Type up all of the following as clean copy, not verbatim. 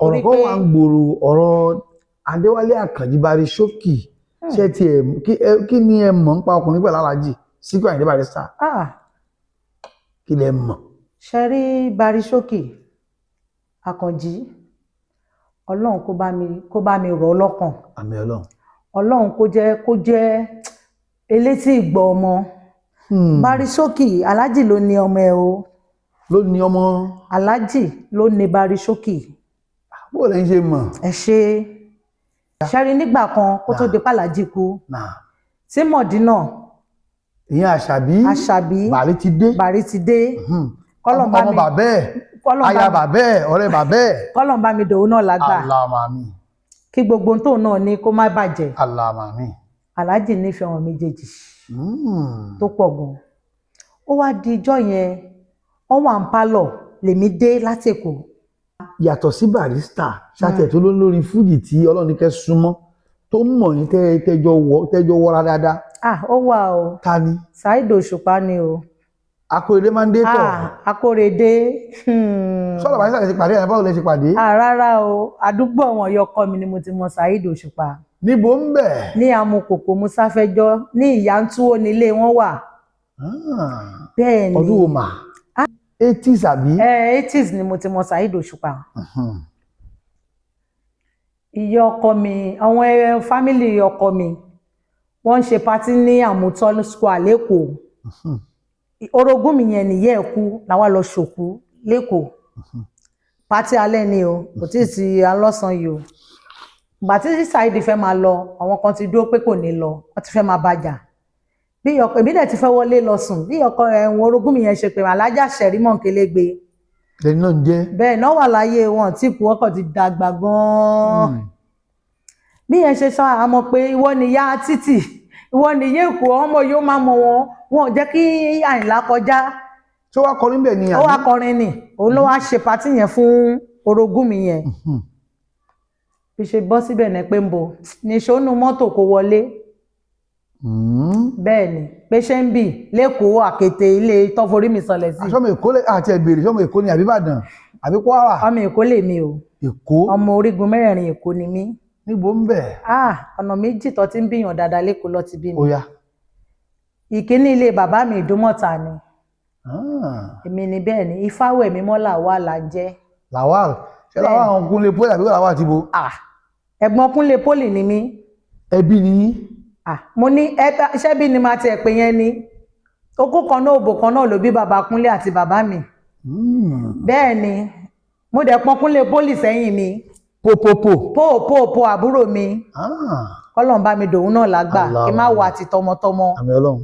Ọ̀rọ̀ kan wà ń gbòòrò, ọ̀rọ̀ Adéwálé Àkànjí Barry Showkey. Ṣé tiẹ̀ kí ni ẹ mọ̀ nípa ọkùnrin pẹ̀lú Alhaji Síkírù Àyìndé Barrister? Ah. Kí lẹ mọ̀? Ṣe rí Barry Showkey Àkànjí, Ọlọ́run kó bá mi rọ̀ ọ́ lọ́kàn. Àmín Ọlọ́run. Ọlọ́run kó jẹ́ elétí ìgbọ́ ọmọ. Barry Showkey, Alhaji ló ní ọmọ ẹ o. Ló ní ọmọ? Alhaji ló ní Barry Showkey. Bó lẹ́yìn ṣe mọ̀? Ẹ ṣe ṣẹ́rí, nígbà kan kó tó di pàlájì kú, tí Mọ̀dínà Ìyẹn Àṣàbí. Àṣàbí. Bàrí ti dé. Bàrí ti dé. Kọ́lọ̀ bá ọmọ mi bàbá ẹ̀, kọ́lọ̀ aya bá bàbá ẹ̀, ọ̀rẹ́ bàbá ẹ̀. Kọ́lọ̀ bá mi dòun náà lágbà. Allahumma àmín. Kí gbogbo ohun tóun náà ní kó má bàjẹ́. Allahumma àmín. Alhaji nífẹ̀ẹ́ wọn méjèèjì tó pọ̀ gan. Ó wá di ijọ́ yẹn, wọ́n wà ń pálọ̀, lèmi dé láti Èkó. Yàtọ̀ sí Barrister ṣàtẹ̀ tó ló ń lórí fújì tí Ọlọ́run ní kẹ́ súnmọ́, tó mọ̀ yín, tẹ́jọ́ wọ́ra dáadáa? Ah, ó wà o. Ta ni? Saheed Òṣùpá ni o. Akóredé máa ń dé tọ̀. Ah, Akóredé. Sọ́dọ̀ Barrister lè ṣe pàdé ẹ̀? Báwo lè ṣe pàdé? Ah, rárá o, àdúgbò wọn yọkọ mi ni mo ti mọ Saheed Òṣùpá. Níbo ń bẹ̀? Ní Amukòkò Musáfẹ́jọ́, ní Ìyántúwó nílé wọn wà. Bẹ́ẹ̀ ni. Ọdún wo mà? 80s àbí? Ẹ, 80s ni mo ti mọ Saheed Òṣùpá. Ìyá ọkọ mi, àwọn family ọkọ mi, wọ́n ń ṣe party ní Àmútọ́ Square l'Ékòó. Orogún mi yẹn nìyẹ́ ẹ̀ kú, làwa lọ ṣòkú l'Ékòó. Party alẹ́ ni o, kò tí ì sí alọ́sàn yìí o. Ìgbà tí Saheed fẹ́ máa lọ, àwọn kan ti dúró pé kò ní lọ, wọ́n ti fẹ́ máa bàjà. Bí ọkọ èmi dẹ̀ ti fẹ́ wọlé lọ sùn, bí ọkọ ẹ̀wọ̀n orogún mi yẹn ṣe pé Alájà Ṣẹ̀rí Mọ̀nkélégbé. Lẹ́ni náà ń jẹ́? Bẹ́ẹ̀ náà, wà láyé wọn tí kú, ọkọ̀ ti dàgbà gan-an. Bí yẹn ṣe sọ àmọ́ pé ìwọ ni ìyá títì, ìwọ ni ìyá Èkó, ọmọ yóò máa mọ wọn, wọn ò jẹ́ kí Àyìnlá kọjá. Ṣé wàá kọrin bẹ́ẹ̀ ni? Ó wá kọrin ni, òun ló wá ṣe party yẹn fún orogún mi yẹn. Bí ṣe bọ́ síbẹ̀ ní pé ń bọ̀ ní ṣónú mọ́tò kó wọlé. Bẹ́ẹ̀ ni, pé ṣé ń bì l'Ékòó àkété ilé tọ́forí mi sọlẹ̀ sí. Sọmọ Èkó àti ẹgbèrè, sọmọ Èkó ni àbí Ìbàdàn àbí Kwara? Ọmọ Èkó lèmi o. Èkó? Ọmọ orígun mẹ́rẹ̀ẹ̀rin Èkó ni mí. Níbo ń bẹ̀? Ah, ọ̀nà méjì tó ti ń bíyàn dáadáa l'Ékòó lọ ti bí mi. Ó yá. Ìkíní, ilé bàbá mi, Ìdúmọ̀tà ni. Ah. Èmi ni, bẹ́ẹ̀ ni, Ifáwẹ̀mímọ́ làwà là ń jẹ́. Lawal, ṣé Lawal àwọn Kúnlé Pólì àbí Lawal àti bo? Ah, ẹ̀gbọ́n Kúnlé Pólì ni mí. Ẹbí ni yín? Ah, mo ní ṣẹ́bí ni màá tiẹ̀ pè yẹn ni, okó kan náà, òbò kan náà ló bí bàbá Kúnlé àti bàbá mi. Bẹ́ẹ̀ ni, mo dẹ̀ pọ́n Kúnlé Pólì sẹ́yìn mi. Popopo. Pò pò pò, àbúrò mi. Kọ́lọ̀ ń bá mi dòun náà lágbà, kí n má wà àti tọmọtọmọ. Àmín Ọlọ́run.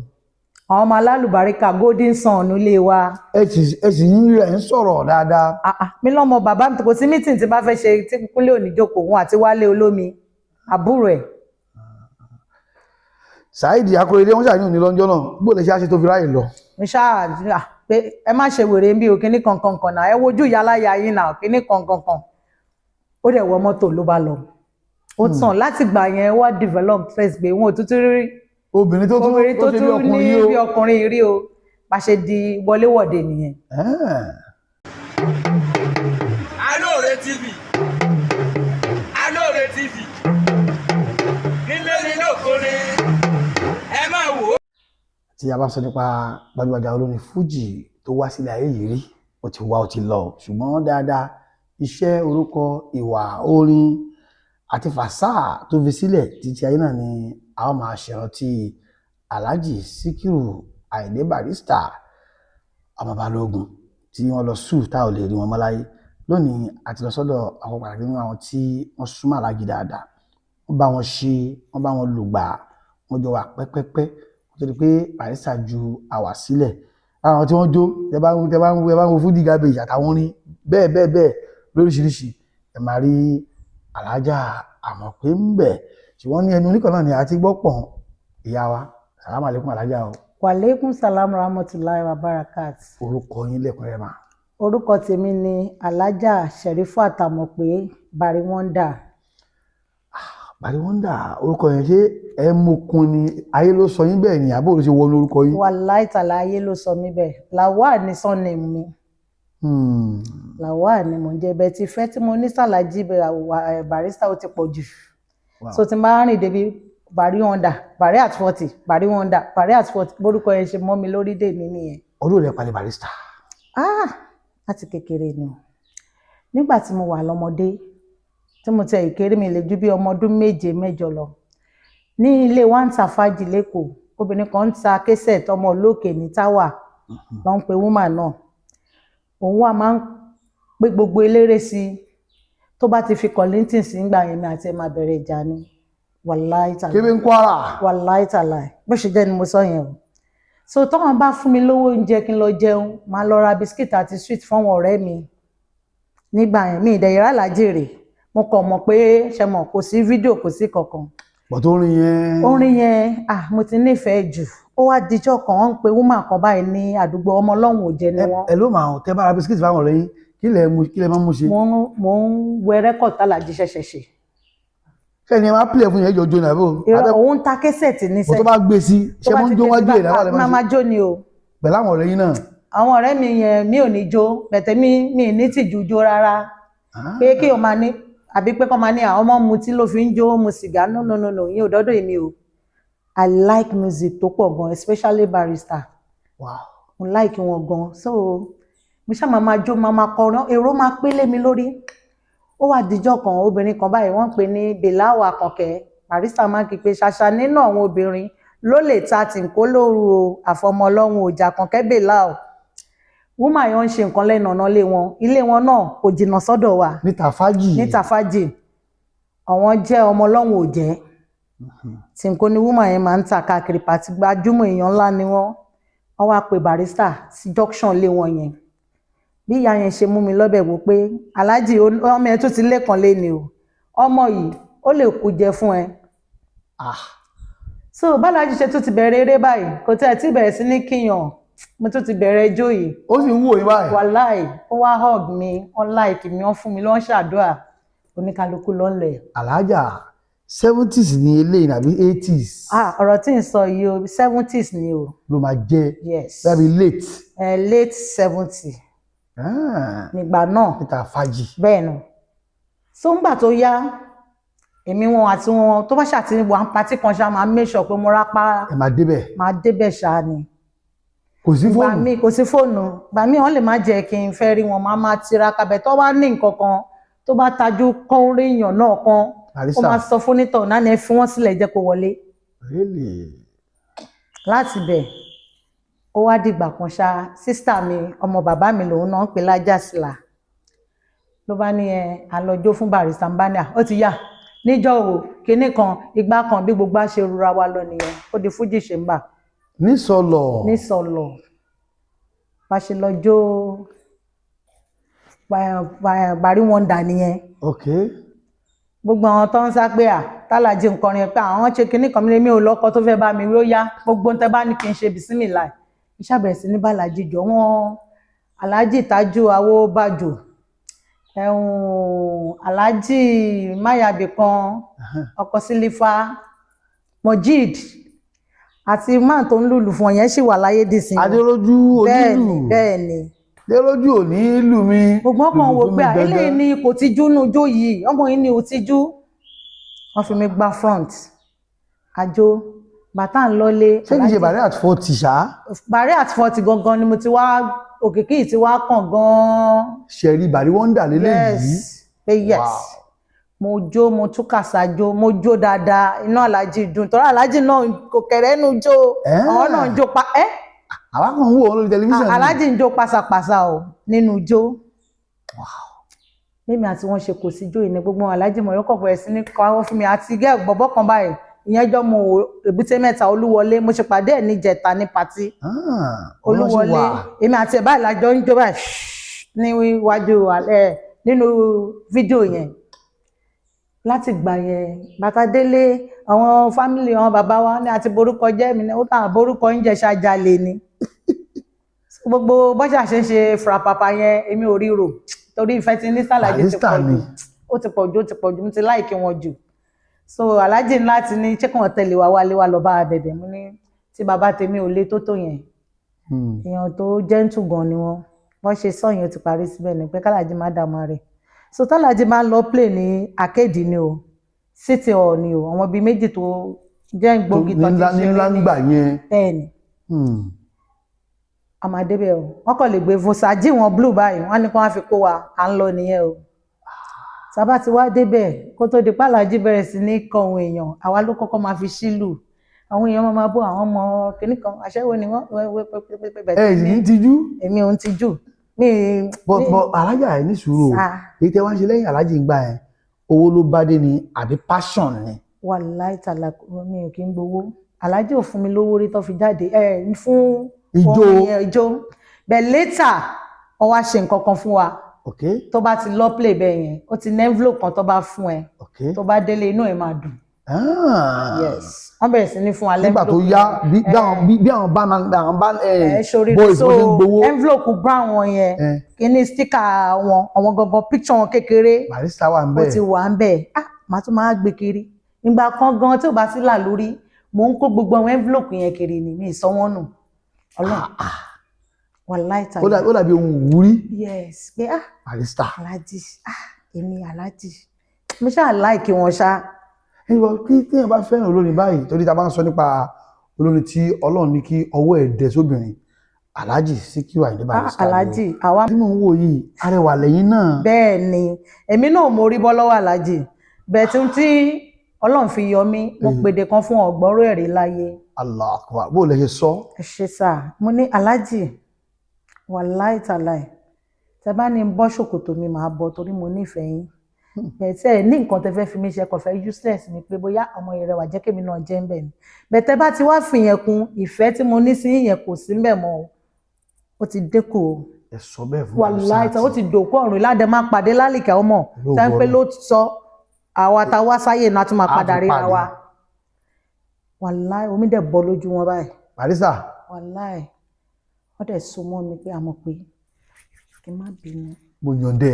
Àwọn ọmọ alálùbáríkà, golden son nílé wa. Ẹ sì ń rí ẹ ń sọ̀rọ̀ dáadáa. Ah, ah, mi lọ́mọ bàbá mi, kò sí meeting tí bá fẹ́ ṣe tí Kúnlé ò ní jókòó, òun àti Wálé Olómi, àbúrò ẹ̀. Saheed Akóredé, wọn ṣàyàn ní lọ́jọ́ náà, bó lè ṣe àṣẹ tó fi ráyè lọ? Mo ṣáà ah, pé ẹ má ṣe wèrè bí o, kíní kankan kan náà, ẹ wojú ìyáláyà yín náà, kíní kankan kan. Ó dẹ̀ wọ mọ́tò ló bá lọ, ó tàn. Láti gbà yẹn wá develop stress pé wọn ò tútù rí obìnrin tó tún obìnrin tó ṣe bí tún ní ọkùnrin yìí o. Bí ọkùnrin rí o, bá ṣe di wọléwọ̀de nìyẹn. Alóore TV, Alóore TV, nílé ní lóko ni, ẹ máa wò ó. Tí a bá sọ nípa gbajúgbajà olórin fújì tó wá sílẹ̀ ayé yìí rí, ó ti wá, ó ti lọ, ṣùgbọ́n dáadáa, iṣẹ́, orúkọ, ìwà, orin àti fàṣà tó fi sílẹ̀ títí ayé náà ni a ó máa ṣèrántí Alhaji Sikiru Ayinde Barrister, ọmọ Balógun tí wọ́n lọ sùn tá ò lè rí wọn mọ́ láyé lónìí. Àti lọ sọ́dọ̀ àwọn pàtàkì nínú àwọn tí wọ́n súnmọ́ Alhaji dáadáa, wọ́n bá wọn ṣe, wọ́n bá wọn lùgbà, wọ́n jọ wà pẹ́pẹ́pẹ́ kó tó di pé Barrister ju àwà sílẹ̀. Lára àwọn tí wọ́n jó, tẹ bá ń wo Fuji Garbage àtàwọn orin bẹ́ẹ̀ bẹ́ẹ̀ bẹ́ẹ̀ lóríṣiríṣi, ẹ máa rí Alhaja Àmọ̀pé ń bẹ̀. Ṣùgbọ́n ní ẹnu oníkan náà ni a ti gbọ́ pọ̀n ìyá wa. Sàlámù àlékún, Alhaja o. Wàlékún salam rahmatulahi wa barakat. Orúkọ yín lẹ́kùnrẹ́rẹ́ mà. Orúkọ tèmi ni Alhaja Sherifat Àmọ̀pé Barry Wonder. Barry Wonder, orúkọ yẹn, ṣé ẹ mú kun ni, ayé ló sọ yín bẹ́ẹ̀ ni, àbó ló ṣe wọnú orúkọ yín? Wàláì tàlà, ayé ló sọ mí bẹ́ẹ̀. Lawal ní surname mi. Lawal ni mò ń jẹ́ bẹ́ẹ̀. Tí ìfẹ́ tí mo ní sàlájì Barrister ó ti pọ̀ jù. So tí n bá rìn débi, Barry Wonder, Barry at 40, Barry Wonder, Barry at 40, borúkọ yẹn ṣe mọ́ mi lórí dè mí nìyẹn. Ọdún rẹ̀ pàdé Barrister? Ah, láti kékeré ni o. Nígbà tí mo wà lọ́mọdé, tí mo tẹ ìkéré, mi lè ju bí ọmọ ọdún 7, 8 lọ, ní ilé wa ń ta fàájì lẹ́kọ̀ọ́, obìnrin kan ń ta cassette, ọmọ olókè ní táwà ló ń pe woman náà. Òun wà máa ń pé gbogbo eléré sí i. Tó bá ti fi Kollington sí ńgbà yẹn, mi àti ẹ̀ máa bẹ̀rẹ̀ ìjà ni, wàláì tàláì. Kébé ń Kwara. Wàláì tàláì, bó ṣe jẹ́ ni mo sọ yẹn o. So tọ́wọ́n bá fún mi lówó oúnjẹ kí n lọ jẹun, máa lọ ra biscuit àti sweet fáwọn ọ̀rẹ́ mi. Nígbà yẹn, mi ìdẹ̀yẹ̀rẹ̀ alájèrè, mo kàn mọ̀ pé ṣe mọ̀, kò sí fídíò, kò sí kankan. Bọ̀ tó rin yẹn. Orin yẹn, ah, mo ti nífẹ̀ẹ́ jù. Ó wá dijọ́ kan, wọ́n ń pe woman kan báyìí ní àdúgbò, ọmọ ọlọ́run ò jẹ́ ni wọ́n. Ẹ ló máa tẹ bá ra biscuit fáwọn ọ̀rẹ́ yín, kí lẹ máa mú ṣe? Mo ń wẹ record tálàjí ṣẹ̀ṣẹ̀ ṣe. Ṣé ni ẹ máa pìlẹ̀ fún yẹn jọ jó nàbó? Irọ́, òun ta cassette ní Bọ̀ tó bá gbé sí, ṣé mo ń jó wájú ẹ̀ láwọn máa ẹ̀ máa jó ni o. Pẹ̀lú àwọn ọ̀rẹ́ yín náà? Àwọn ọ̀rẹ́ mi yẹn, mi ò ní jó bẹ̀tẹ̀, mi ní tìjú jó rárá, pé kí o máa ní àbí pé kọ́ máa ní àwọn ọmọ mutí ló fi ń jó, mu sìgá. No, no, no, no, ìyẹn ò dọ́dọ̀ èmi o. I like music tó pọ̀ gan, especially Barrister. Mo like wọn gan. So mo ṣáà máa máa jó, máa máa kọrin, èrò máa pélé mi lórí. Ó wá dijọ́ kan, obìnrin kan báyìí, wọ́n ń pè ní Belawo Akànkẹ́. Barrister máa ń kí pé ṣàṣà nínú àwọn obìnrin ló lè ta tìǹkó lóru o, àfọmọ ọlọ́run òjà Àkànkẹ́ Belawo. Woman yẹn ń ṣe nǹkan lẹ́nu ọ̀nà ilé wọn. Ilé wọn náà kò jìnnà sọ́dọ̀ wa. Níta fájì. Níta fájì. Àwọn jẹ́ ọmọ ọlọ́run ò jẹ́ tìǹkó ni woman yẹn máa ń ta káàkiri party. Gbajúmọ̀ èèyàn ńlá ni wọ́n. Wọ́n wá pe Barrister sí junction ilé wọn yẹn. Bí ìyá yẹn ṣe mú mi lọ́bẹ̀ wò pé aláàjì, ọmọ yẹn tó ti lẹ́kàn lé ni o, ọmọ yìí ó lè kú jẹ fún ẹ. So bálájì ṣe tún ti bẹ̀rẹ̀ eré báyìí, kò tẹ́ ẹ tí bẹ̀rẹ̀ sí ní kíyàn, mo tún ti bẹ̀rẹ̀ ijó yìí. Ó sì ń wò yín báyìí. Wàláì, ó wá hug mi, wọ́n like mi, wọ́n fún mi, lọ́n ṣàdúrà, oníkálukú lọ́nlẹ̀. Alájà, 70s ni eléyìí nàbí 80s? Ah, ọ̀rọ̀ tí ń sọ yìí o, 70s ni o. Ló máa jẹ́. Yes. Bẹ́ẹ̀ late. Late 70 nígbà náà. Níta fàájì. Bẹ́ẹ̀ nù. So ńgbà tó yá, èmi wọn àti wọn tó bá ṣàtì wà ń party kan ṣá, máa make sure pé mo rápá. Ẹ máa débẹ̀. Máa débẹ̀ ṣáá ni. Kò sí Gbà fóònù. Mí kò sí fóònù. Gbà mí, wọn lè má jẹ́ kí n fẹ́ rí wọn, máa máa tiraka bẹ̀. Tó bá ní nǹkan kan tó bá tajú kán, rí èèyàn náà kan, ó Barrister. máa sọ fún nítọ̀ náà ní ẹ fi wọ́n sílẹ̀, jẹ́ kó wọlé. Really? Láti bẹ̀, ó wá dìgbà kan ṣá, sister mi, ọmọ bàbá mi lòun náà ń pè lájàsílà, ló bá ní ẹ àlọjó fún Barrister mbania. Ó ti yá níjọ́ wo kinní kan ìgbà kan, bí gbogbo á ṣe rura wa lọ nìyẹn, ó di Fuji Chamber. Nísọlọ. Nísọlọ. Bá ṣe lọ jó Barry Wonder nìyẹn. Gbogbo àwọn tó ń sá pé à tálàjì nkọrin pé àwọn ṣe kinní kan, mi ò lọ́kọ tó fẹ́ bá mi wí. Ó yá, gbogbo tẹ́ bá ní kí n ṣe, bìsímìlà. Iṣẹ́ bẹ̀rẹ̀ sí ní bàlájì jọ wọ́n, Aláàjì Tájú Awóbàjò, ẹ̀hún, Aláàjì Máyàbí kan, ọkọ Sílífà, Mojid, àti máà tó ń lùlù fún ọ yẹn sì wà láyé dìsín. Adéròjú. Bẹ́ẹ̀ ni. Onílù. Bẹ́ẹ̀ ni. Adéròjú ò ní lù mí. Gbogbo ọkàn wò lùlù fún pé mi à, eléyìí dandan. ni kò tijú nù jó yìí, ọmọ yìí ni ò tijú. Wọ́n fi mi gbá front, àjò bàtà ń lọlé. Ṣé kìí ṣe Barry at 40 ṣá? Barry at 40 gangan ni mo ti wá, òkìkí yìí ti wá kàn gan-an. Ṣẹ̀rí Barry Wonder lélẹ́yìí. Yes, pé yes. Mo jó, mo tún kàṣà jó, mo jó dáadáa, iná aláàjì dùn, tọ́lá aláàjì náà kò kẹ̀rẹ́ nu jó. Àwọn náà ń jó pa ẹ́. Àwa kan ń wò ó lórí tẹlifíṣàn ni. Aláàjì ń jó pàṣàpàṣà o nínú jó. Mímí àti wọn ṣe kò sí jó yìí ní gbogbo wọn. Aláàjì mọ̀ yọkọ̀ bẹ̀rẹ̀ sí ní kọ́ fún mi àti gẹ́ bọ̀bọ̀ kan báyìí, ìyẹn jọ mo Èbúté Mẹ́ta, Olúwọlé. Mo ṣe pàdé ẹ̀ níjẹta ní party. Ah, ọ̀nà sì Olúwọlé wà. Èmi àti ẹ̀ báyìí lájọ ń jó báyìí níwájú ẹ̀ nínú fídíò yẹn. Láti gbà yẹn, bàtà délé, àwọn family, àwọn bàbá wa ní àti borúkọ jẹ́ mi ní ó tàn borúkọ ń jẹ́ ṣàjàlè ni. Gbogbo bọ́ṣà ṣe ń ṣe frapapa yẹn, èmi ò ríro, torí ìfẹ́ ti ní sàlàjì ti Barrister pọ̀ ni. jù, ó ti pọ̀ jù, ó ti pọ̀ jù. Mo ti like wọn jù. So aláàjì ńlá ti ní ṣé kí wọ́n tẹ̀lé wa wálé wa lọ bá a bẹ̀bẹ̀. Mo ní tí bàbá tèmi ò le tó tó yẹn. Èèyàn tó gentle gan ni wọ́n. Wọ́n ṣe sọ́yìn, ó ti parí síbẹ̀ ni pé kálájì má dààmú rẹ̀. So tálájì máa ń lọ play ní arcade ni o, City Hall ni o, àwọn bíi méjì tó jẹ́ gbòógì tó ti ní ṣeré ńlá ń ní gbà yẹn. Bẹ́ẹ̀ ni. A máa débẹ̀ o, wọ́n kàn lè gbé Vosaji wọn blue báyìí, wọ́n á ní kó wọ́n fi kó wa, à ń lọ nìyẹn o. Sábà ti wá débẹ̀, kó tó di pàlàjì bẹ̀rẹ̀ sí ní kọ ohun èèyàn, àwa ló kọ́kọ́ máa fi sílù, àwọn èèyàn máa máa bó àwọn ọmọ kìnnì kan, aṣẹ́wó ni wọ́n wẹ́wẹ́. Ẹ sì ní tijú. Èmi ò ń tijú mi. Bọ alájà, ẹ ní sùúrù o. Sá. Èyí tẹ wá ń ṣe lẹ́yìn alájì ń gbà yẹn, owó ló bá dé ni àbí passion ni? Wàláì tàlà, mi ò kí ń gbowó. Aláàjì ò fún mi lówó rí tó fi jáde ẹ fún Ijó. orin yẹn, ijó bẹ́ẹ̀. Later, ó wá ṣe nǹkan kan fún wa. Tó bá ti lọ play bẹ́ẹ̀ yẹn, ó ti ní envelope kan tó bá fún ẹ, tó bá délé, inú ẹ máa dùn. Yes, wọ́n bẹ̀rẹ̀ sí ní fún wa Nígbà tó envelope. yá, bí àwọn bá àwọn bá ẹ sórí boys so wọ́n ṣe ń gbowó. Envelope brown wọn yẹn, kíní sticker wọn, àwọn gangan picture wọn kékeré. Barrister wà ń Ó bẹ̀. ti wà ń bẹ̀. Ah, màá tún máa gbé kiri ìgbà kan gan tí ò bá sí là lórí, mò ń kó gbogbo àwọn envelope yẹn kiri ni, mi ì sọ wọ́n nù. Ọlọ́run, wàláì tàbí. Ó dàbí ohun ìwúrí. Yes, pé ah, Barrister. Aláàjì, ah, èmi aláàjì, mo ṣáà like wọn ṣá. Ẹ wọ kí téèyàn bá fẹ́ràn olórin báyìí, torí ta bá ń sọ nípa olórin tí Ọlọ́run ní kí ọwọ́ ẹ̀ dẹ sóbìnrin, Alhaji Sikiru Ayinde Ah, Barrister ni o. Aláàjì àwa. Tí mò ń wò yìí, arẹwà lẹ́yìn náà. Bẹ́ẹ̀ ni, èmi náà mo rí bọ́ lọ́wọ́ aláàjì bẹ́ẹ̀ tí Ọlọ́run fi yọ mí. Mo pèdè kan fún ọ̀gbọ́rọ̀ ẹ̀rí láyé. Allah akbar! Bó lẹ ṣe sọ? Ẹ ṣe sá. Mo ní, "Aláàjì, wàláì tàláì, tẹ bá ní bọ́ ṣòkòtò mi, màá bọ́, torí mo nífẹ̀ẹ́ yín bẹ́ẹ̀. Tẹ́ ẹ ní nǹkan tẹ fẹ́ fi mí ṣe, kò fẹ́ useless mi, pé bóyá ọmọ ìrẹwà jẹ́ kémi náà jẹ́ ń bẹ̀ ni bẹ́ẹ̀. Tẹ́ bá ti wá fi yẹn kún ìfẹ́ tí mo ní sí yẹn, kò sí ń bẹ̀ mọ́ o, ó ti dínkù o." Ẹ sọ bẹ́ẹ̀ fún Wàláì tán, ó ti dòkú ọ̀run ìlàdẹ, máa pàdé lálìkẹ́ ọmọ Lóògùn tẹ́ ń pé Ọlọ́run. Ló sọ àwa tá a wá sáyé náà, tún máa Á padà tún ríra pàdé. wa. Wàláì, omi dẹ̀ bọ́ lójú wọn báyìí. Barrister. Wàláì, wọ́n dẹ̀ so mọ́ mi pé àmọ́ pé kí n má bínú. Mo yànjẹ.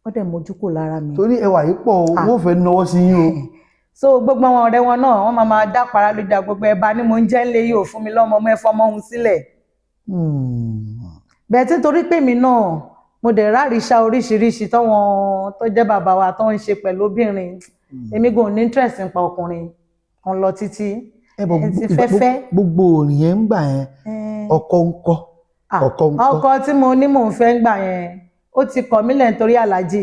Wọ́n dẹ̀ mójú kò lára mi. Torí ẹwà yìí pọ̀ o. Ah. Wọ́n fẹ́ náwó sí yín o. So gbogbo àwọn ọ̀rẹ́ wọn náà, wọ́n máa máa dá para lójà, gbogbo ẹ̀bà ni mò ń jẹ́ ńlẹ̀ yìí, ò fún mi lọ́mọ ọmọ, ẹ̀fọ́ ọmọ òun sílẹ̀. Bẹ́ẹ̀ tí torí pé mi náà mo dẹ̀ ráríṣà oríṣiríṣi tọ́wọ́n tó jẹ́ bàbá wa tó ń ṣe pẹ̀lú obìnrin, èmi gò ní interest nípa ọkùnrin kan lọ títí. Ẹ bọ. Ẹ ti fẹ́fẹ́. Gbogbo òrìn yẹn ń gbà yẹn, ọkọ ń kọ́? Ah, Ọkọ ńkọ́? ọkọ tí mo ní mò ń fẹ́ ń gbà yẹn, ó ti kọ̀ mí lẹ̀ nítorí aláàjì.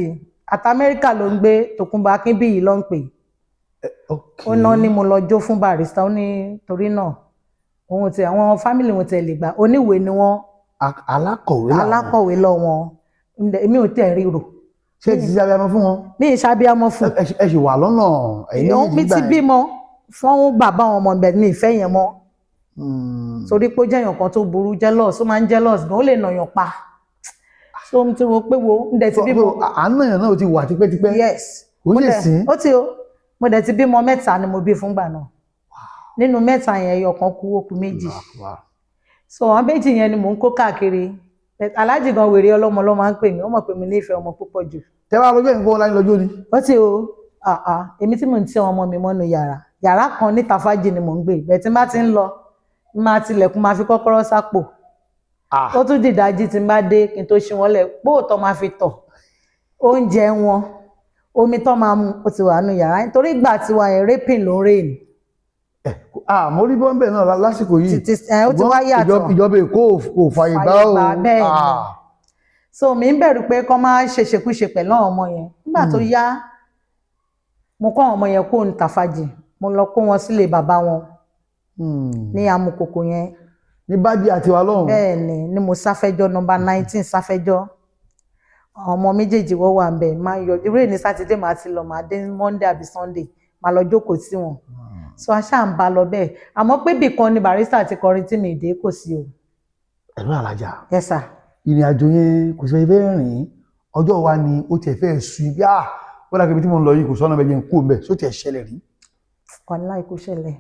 Àti Amẹ́ríkà ló ń gbé, Tòkunbọ̀ Akínbíyì ló ń pè. Ó ná ní mo lọ jó fún Barrister, ó ní torí náà òun ti àwọn family wọn tẹ̀ lè gbà, oníwèé ni wọ́n. Alákọ̀wé làwọn. Alákọ̀wé lọ wọn. Èmi ò tẹ̀ ríro. Ṣé ẹ ti ṣe abiyamọ fún wọn? Ní ìṣàbíamọ fún. Ẹ ṣì wà lọ́nà ẹ̀yin Òun méjèèjì mi gbà ti yẹn. bímọ fún bàbá àwọn ọmọ ibẹ̀, mi ìfẹ́ yẹn mọ́. Torí pé ó jẹ́ èèyàn kan tó burú, jealous, ó máa ń jealous gan, ó lè nàyàn pa. So mo ti wo pé wo ń dẹ̀ ti bímọ. So, àánú yẹn náà ti wà tipẹ́tipẹ́. Yes. Kò Mo lè sìn. Ó ti o, mo dẹ̀ ti bímọ mẹ́ta ni mo bí fúngbà náà. Nínú mẹ́ta yẹn, ẹyọ kan kú, ó kù méjì. So àwọn méjì yẹn ni mò ń kó káàkiri. But aláàjì gan, wèrè ọlọ́mọ ló máa ń pè mí. Ó mọ̀ pé mi nífẹ̀ẹ́ ọmọ púpọ̀ jù. Tẹ́ bá lọ́jọ́ ìkó láyé lọ́jọ́ ni. Ó ti o, ah ah, èmi tí mò ń tí àwọn ọmọ mi mọ́nu yàrá, yàrá kan níta fájì ni mò ń gbé. Bẹ́ẹ̀ tí n bá ti ń lọ, máa tilẹ̀kùn, máa fi kọ́kọ́rọ́ sápò. Ó tún dìdájí tí n bá dé kí n tó ṣí wọn lẹ̀, póòtọ́ máa fi tọ̀, oúnjẹ wọn, omi tó máa mu, ó ti wà nù yàrá, nítorí ìgbà tiwa yẹn, raping ló ń rè ní. Àmọ́ orí bọ́ńbẹ̀ náà lásìkò yìí. Títí ẹ ó ti wá Ṣùgbọ́n yàtọ̀. Ìjọba Èkó kò fààyè gbà Fàyè o. gbà, bẹ́ẹ̀ ni. So mi ń bẹ̀rù pé kọ́ máa ṣèṣekúṣe pẹ̀lú àwọn ọmọ yẹn. Nígbà tó yá, mo kọ́ àwọn ọmọ yẹn kó ní Tàfàjì, mo lọ kó wọn sílé bàbá wọn ní Amukoko yẹn. Ní bájí àti wa lọ́hùn. Bẹ́ẹ̀ ni mo Sáfẹ́jọ́, nọ́mbà 19 Sáfẹ́jọ́. Àwọn ọmọ méjèèjì wọ́n wà ńbẹ̀. Máa ń yọjú eré ní Sátidé, màá ti lọ, màá dé Monday àbí Sunday, màá lọ jókòó sí wọn. So a ṣáà ń bá lọ bẹ́ẹ̀, àmọ́ pé bìkan ni Barrister ti kọrin tí mi dé, kò sí o. Ẹ̀rọ alájà. Yes sir. Ìrìn àjò yẹn kò sí fẹ́ rìn. Ọjọ́ wa ni ó tiẹ̀ fẹ́ sùn ibi, ah, ó dàgbé ibi tí mo ń lọ yìí, kò sọ́nà bẹ́ẹ̀, jẹ́ n kú òun bẹ́ẹ̀, só tiẹ̀ ṣẹlẹ̀ rí? Wàláì, kò ṣẹlẹ̀.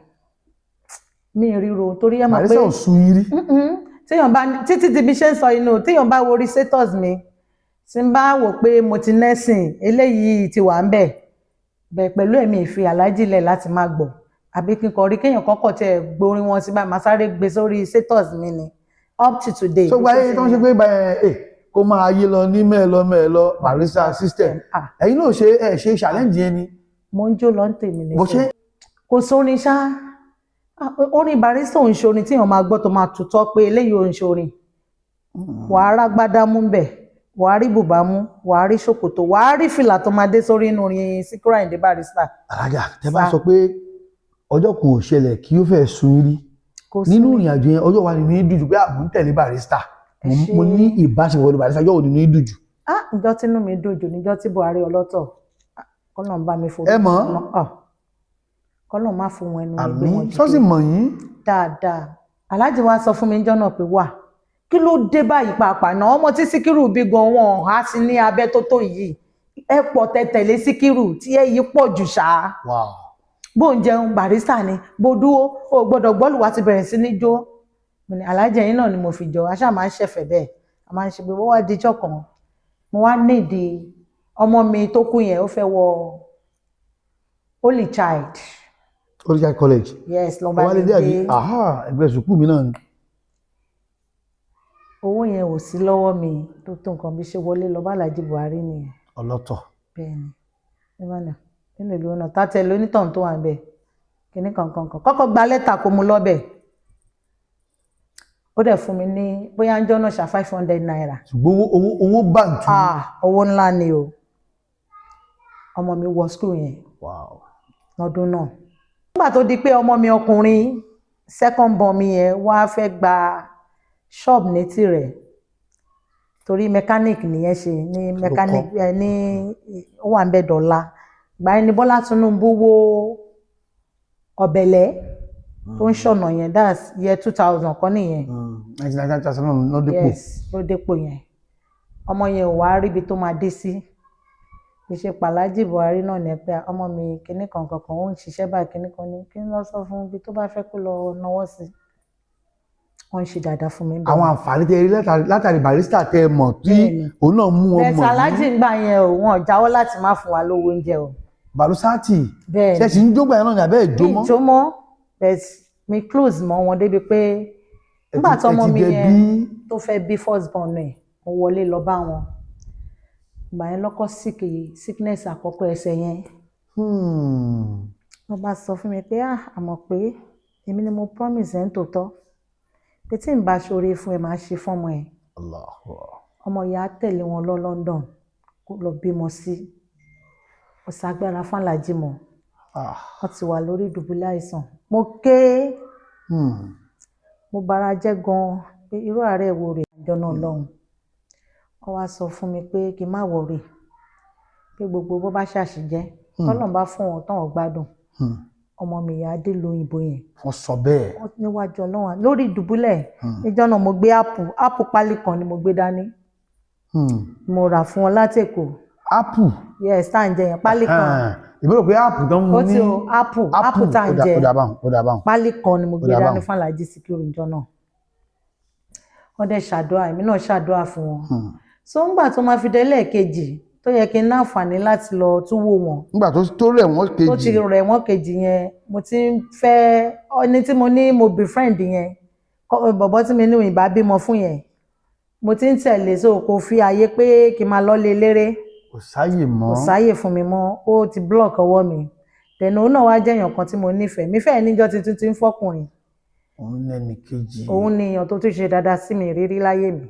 Mi ì ríro, torí ẹ mọ̀ pé Barrister ò sun yín rí? Mm-mm. Téèyàn bá títí di bí ṣe ń sọ inú, téèyàn bá wo orí status mi, tí n bá wò pé mo ti nẹ́sìn eléyìí ti wà ń bẹ̀ bẹ̀ pẹ̀lú ẹ̀mí ìfi aláàjì lẹ̀ láti má gbọ́, àbí kí n kàn rí kéèyàn kọ́kọ́ tẹ gborin wọn sí báyìí, màá sáré gbé sórí status mi ni, up to today. Tó gba ayé tó ń ṣe pé ẹ Kó máa yí lọ ní mẹ́ẹ̀lọ mẹ́ẹ̀lọ, Barrister system. Ah, Ẹ̀yin náà ṣe, ẹ ṣe challenge yẹn ni? Mo ń jó lọ ń tèmi ní. Bó ṣe Kò sórin ṣá. Ah, orin Barrister ò ń ṣorin tí èèyàn máa gbọ́ tó máa tutọ́ pé eléyìí ò ń ṣorin. Wàá rágbádá mú bẹ̀, wàá rí bùbá mú, wàá rí ṣòkòtò, wàá rí fìlà tó máa dé sórí inú orin Síkírù Àyìndé Barrister. Alájà, tẹ bá Sá. sọ pé ọjọ́ kan ò ṣẹlẹ̀ kí ó fẹ́ sun yín rí Kò sí. nínú ìrìn àjò yẹn, ọjọ́ wa nínú yín dùn jù pé àmú ń tẹ̀lé Barrister, Ẹ ṣé. mo ní ìbáṣepọ̀ pẹ̀lú Barrister, ọjọ́ wo nínú yín dùn jù? Ah, ìjọ́ tínú mi dùn jù níjọ́ tí Buhari ọlọ́tọ̀, ah, kọ́nà ń bá mi forí. Ẹ mọ̀? Ah, kọ́nà má fún wọn ẹnu mi gbé Àmì wọn dìde. sọ́sì mọ̀ yín. Dáadáa. Aláàjì wa sọ fún mi níjọ́ náà pé, wà kí ló dé báyìí pàápàá náà, ọmọ tí Síkírù bí gan wọn á sí ní abẹ́ tó tó yìí, ẹ pọ̀ tẹ̀tẹ̀lé Síkírù tí ẹ yìí pọ̀ jù ṣáá. Bó ń jẹun, Barrister ni. Bó dúró, o gbọ́dọ̀ gbọ́lùwà ti bẹ̀rẹ̀ sí ní jó. Mo ní aláàjì yín náà ni mo fi jọ. Aṣáà máa ń ṣẹ̀fẹ̀ bẹ́ẹ̀, a máa ń ṣe pé wọ́n wá dijọ́ kan, mo wá nídìí ọmọ mi tó kú yẹn, ó fẹ́ wọ Holy Child. Holy Child College. Yes, lọ́ba Ọwálé dé àbí? dé. Aha, ẹgbẹ́ sùkúù mi náà ni. Owó yẹn ò sí lọ́wọ́ mi tó tó nǹkan. Bí ṣe wọlé lọ bá Alhaji Buhari nìyẹn. Ọlọ́tọ̀. Bẹ́ẹ̀ ni, nígbàdàn nínú ìlú náà tàtẹ lónítàn tó wà níbẹ̀, kìnnì kankan kan kọ́kọ́ gba lẹ́tà kó mu lọ́bẹ̀. Ó dẹ̀ fún mi ní bóyá ń jọ́nà ṣá ₦500. Ṣùgbọ́n owó bàǹtù. Ah, owó ńlá ni o. Ọmọ mi wọ school yẹn lọ́dún náà. Nígbà tó di pé ọmọ mi ọkùnrin, second born mi yẹn, wá fẹ́ gba shop ní tirẹ̀, torí mechanic nìyẹn ṣe ní mechanic ẹ ní ó wà ń bẹ dọ̀la. Gbà yẹn ni Bọ́lá Tinubu wó Ọ̀bẹ̀lẹ̀ tó ń ṣọ̀nà yẹn, that's year 2000 kọ́ nìyẹn. 1999 náà ló dépò. Yes, ló dépò yẹn. Ọmọ yẹn ò wá ríbi tó máa dé sí. Ìṣe pàlájì Buhari náà ní pé ọmọ mi kinní kan kankan ó ń ṣiṣẹ́ báyìí, kinní kan ní kí n lọ sọ fún ibi tó bá fẹ́ kó lọ náwó sí. Wọ́n ń ṣe dáadáa fún mi bẹ́ẹ̀. Àwọn àǹfààní tẹ rí látàrí Barrister tẹ mọ̀ tí Bẹ́ẹ̀ni. òun náà mú ọmọ Bẹ́ẹ̀ aláàjì ń gbà yẹn o, wọn ò jáwọ́ láti má fún wa lówó oúnjẹ o. Barusati. Bẹ́ẹ̀. Ṣe sì ń jógbà yẹn náà ní abẹ́ ìjó Mi mọ́? ìjó mọ́, but mi close mọ́ wọn débi pé nígbà tí ọmọ Ẹ ti mi dẹ yẹn bí tó fẹ́ bí first born ẹ̀, mo wọlé lọ bá wọn. Ìgbà yẹn lọ́kọ́ sick, sickness àkọ́kọ́ ẹsẹ̀ yẹn. Wọ́n bá sọ fún mi pé, ah, àmọ̀ pé èmi ni mo promise ẹ̀ ń tòótọ́ pé tí n bá ṣoore fún ẹ, máa ṣe fún ọmọ ẹ. Allahu. Ọmọ ìyá tẹ̀lé wọn lọ London kó lọ bímọ sí ọ̀sàgbára fún aláàjì mọ́. Wọ́n ti wà lórí ìdùbúlẹ̀ àìsàn. Mo ké. Mo bara jẹ́ gan-an pé irú àárẹ̀ wo rèé àjọ náà lọ́hùn. Wọ́n wá sọ fún mi pé kí n má worry, pé gbogbo bó bá ṣàṣìjẹ́, tọ́lọ́run bá fún wọn tán, ò gbádùn, ọmọ mi ìyá dé lóyìnbó yẹn. Wọ́n sọ bẹ́ẹ̀? Wọ́n níwájú Ọlọ́run lórí ìdùbúlẹ̀ níjọ́ náà, mo gbé apple, apple pálí kan ni mo gbé dání. Mo rà fún wọn láti Èkó. Apple? Yes, tá à ń jẹ yẹn, pálí kan. Ìbéèrè pé apple tó ń mu Ó ní ti o, apple, apple tá à ń jẹ. Ó dà báwọn, ó dà báwọn. Pálí kan ni mo Ó gbé dà dání báwọn. fún Alhaji Sikiru níjọ́ náà. Wọ́n dẹ̀ ṣàdúrà, èmi náà ṣàdúrà fún wọn. So ńgbà tó máa fi dé lẹ́ẹ̀kejì tó yẹ kí n náǹfààní láti lọ tún wò wọ́n, Nígbà tó rẹ̀ wọ́n tó ti kejì. rẹ̀ wọ́n kejì yẹn, mo ti ń fẹ́ ẹni tí mo ní mo befriend yẹn, bọ̀bọ́ tí mi ní ìbá bímọ fún yẹn, mo ti ń tẹ̀lé, so kò fi àyè pé kí n máa lọ lé eléré. Kò sáyè mọ́. Kò sáyè fún mi mọ́, ó ti block ọwọ́ mi. Dẹ̀nà òun náà wá jẹ́ èèyàn kan tí mo nífẹ̀ẹ́ mi fẹ́ẹ̀ níjọ́ tuntun ti ń fọ́kùnrin. Òun lẹ́ni kejì. Òun ni èèyàn tó tún ṣe dáadáa sí mi rírí láyé mi.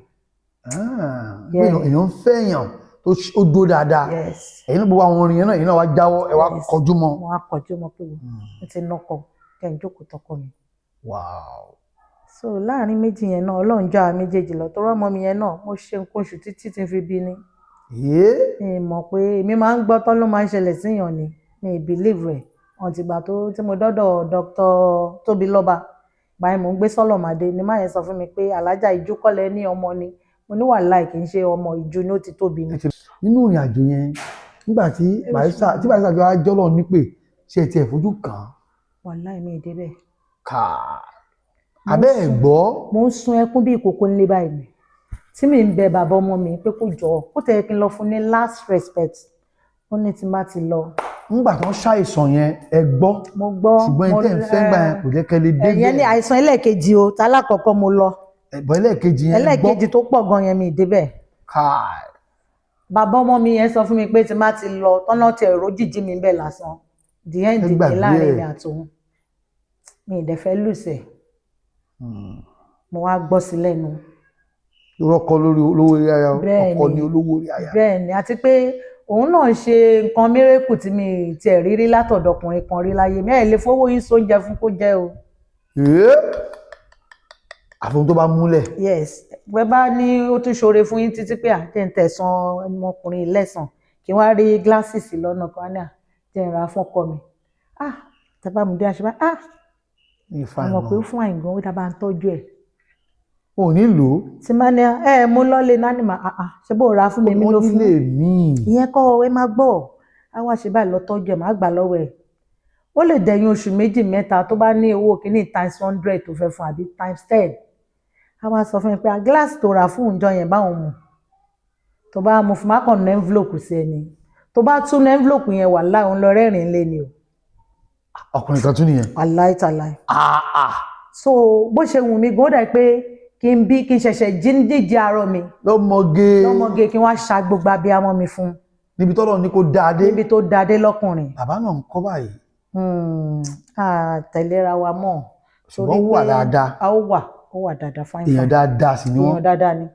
Ah, pé Yeah. èèyàn ń fẹ́yàn tó ó dó dáadáa. Yes. Ẹ̀yin náà, gbogbo àwọn orin yẹn náà, ẹ̀yin náà wá jáwọ́, ẹ wá Yes. kọjú mọ́. Mo wá kọjú mọ́ pé mo ti nọkọ kẹ́ ń jókòó tọkọ mi. So láàrin méjì yẹn náà, Ọlọ́run jọ àwọn méjèèjì lọ tó rọ́mọ mi yẹn náà, mo ṣe nǹkan oṣù títí tí n fi bí ni. Mi mọ̀ pé èmi máa ń gbọ́ tán ló máa ń ṣẹlẹ̀ síyàn ni, mi ì believe rẹ̀ ọ̀n tìgbà tó tí mo dọ́dọ̀ Dr. Tóbilọ́ba. Báyìí mò ń gbé Sọ́lọ̀mádé ni máa yẹn sọ fún mi pé alájà ìjú kọ́lẹ̀ ní ọmọ ni. Mo ní wàláì, kì í ṣe ọmọ ìjú ni, ó ti tóbi ni. Nínú ìrìn àjò yẹn, nígbà tí Barrister, tí Barrister jọ jọ́lọ̀ nípè, ṣe tiẹ̀ fojú kàn án? Wàláì, mi ì débẹ̀. Kà abẹ́ ẹ̀ gbọ́. Mo ń sun ẹkún bí ìkòkò ńlé báyìí ni tí mi ń bẹ bàbá ọmọ mi pé kó jọ, kó tẹ̀ kí n lọ fún ní last respect. Ó ní tí n bá ti lọ. Nígbà tó ń ṣàìsàn yẹn, ẹ gbọ́? Mo gbọ́. Ṣùgbọ́n ẹni tẹ́ ń fẹ́ gbà yẹn kò jẹ́ kẹ́ lè dé. Ẹ̀yẹn ní àìsàn ẹlẹ́ẹ̀kejì o, tálákọ̀ọ́kọ́ mo lọ. Ẹ̀bọ̀ ẹlẹ́ẹ̀kejì yẹn, ẹ gbọ́? Ẹlẹ́ẹ̀kejì tó pọ̀ gan yẹn, mi ì débẹ̀. Káì. Bàbá ọmọ mi yẹn sọ fún mi pé tí má ti lọ tọ́nà tí ẹ̀rọ jíjí mi bẹ́ẹ̀ lásán, the end Ẹ ni gbàgbé láàrin ẹ̀. mi àtòun. Mi ì dẹ̀ fẹ́ lùsẹ̀. Mo wá gbọ́ sí lẹ́nu. Rọkọ lórí olówó orí aya o. Bẹ́ẹ̀ Ọkọ ni. ni olówó orí aya. Bẹ́ẹ̀ ni, àti pé òun náà ṣe nǹkan mírèkù tí mi tiẹ̀ rí rí látọ̀dọ̀ ọkùnrin kan rí láyé mi. Ẹ̀ lè fowó yín sóúnjẹ fún kó jẹ́ o. Ee, àfihàn tó bá múlẹ̀. Yes, pé bá ní ó tún ṣoore fún yín títí pé àjẹ́ ń tẹ̀sán ọmọkùnrin lẹ́sàn kí wọ́n á rí glasses lọ́nà kan ní à jẹ́ ń ra fún ọkọ mi. Ah, tábà mú dé àṣẹ bá, ah, Ní ìfà àmọ̀ pé ìmọ̀. fún àìgàn ó dábàá ń tọ́jú ẹ̀. Ò ní lò ó. Tí má ní ẹ mú lọ́lé náà ní mà, ah ah, ṣé bó ra fún mi, mi Wọ́n ló fún. nílé míì. Ìyẹn kọ́, ẹ má gbọ́, á wá ṣe báyìí lọ tọ́jú ẹ̀, má gbà lọ́wọ́ ẹ̀. Ó lè dẹ̀yìn oṣù 2, 3 tó bá ní owó kìíní times 100 tó fẹ́ fún àbí times 10, á wá sọ fún mi pé glass tó rà fún ìjọ yẹn báwọn mú, tó bá mú fún má kàn ní envelope sí ẹni tó bá tún ní envelope yẹn, wà láì òun lọ rẹ́rìn-ín lé ni o. Ọkùnrin kan tún nìyẹn. Wàláì tàláì. Ah ah. So bó ṣe wù mí gan, ó dà pé kí n bí kí n ṣẹ̀ṣẹ̀ jí nídìí àárọ̀ mi Lọ́mọge. lọ́mọge, kí n wá ṣa gbogbo abiyamọ mi fún. Níbi tọ́lọ̀ ní kó dáa dé. Níbi tó dáadé lọ́kùnrin. Bàbá náà ń kọ́ báyìí? A tẹ̀léra wa mọ́. Ṣùgbọ́n ó wà dáadáa. A ó wà, ó wà dáadáa, fine Èèyàn fine. dáadáa sì ni wọ́n. Èèyàn dáadáa ni.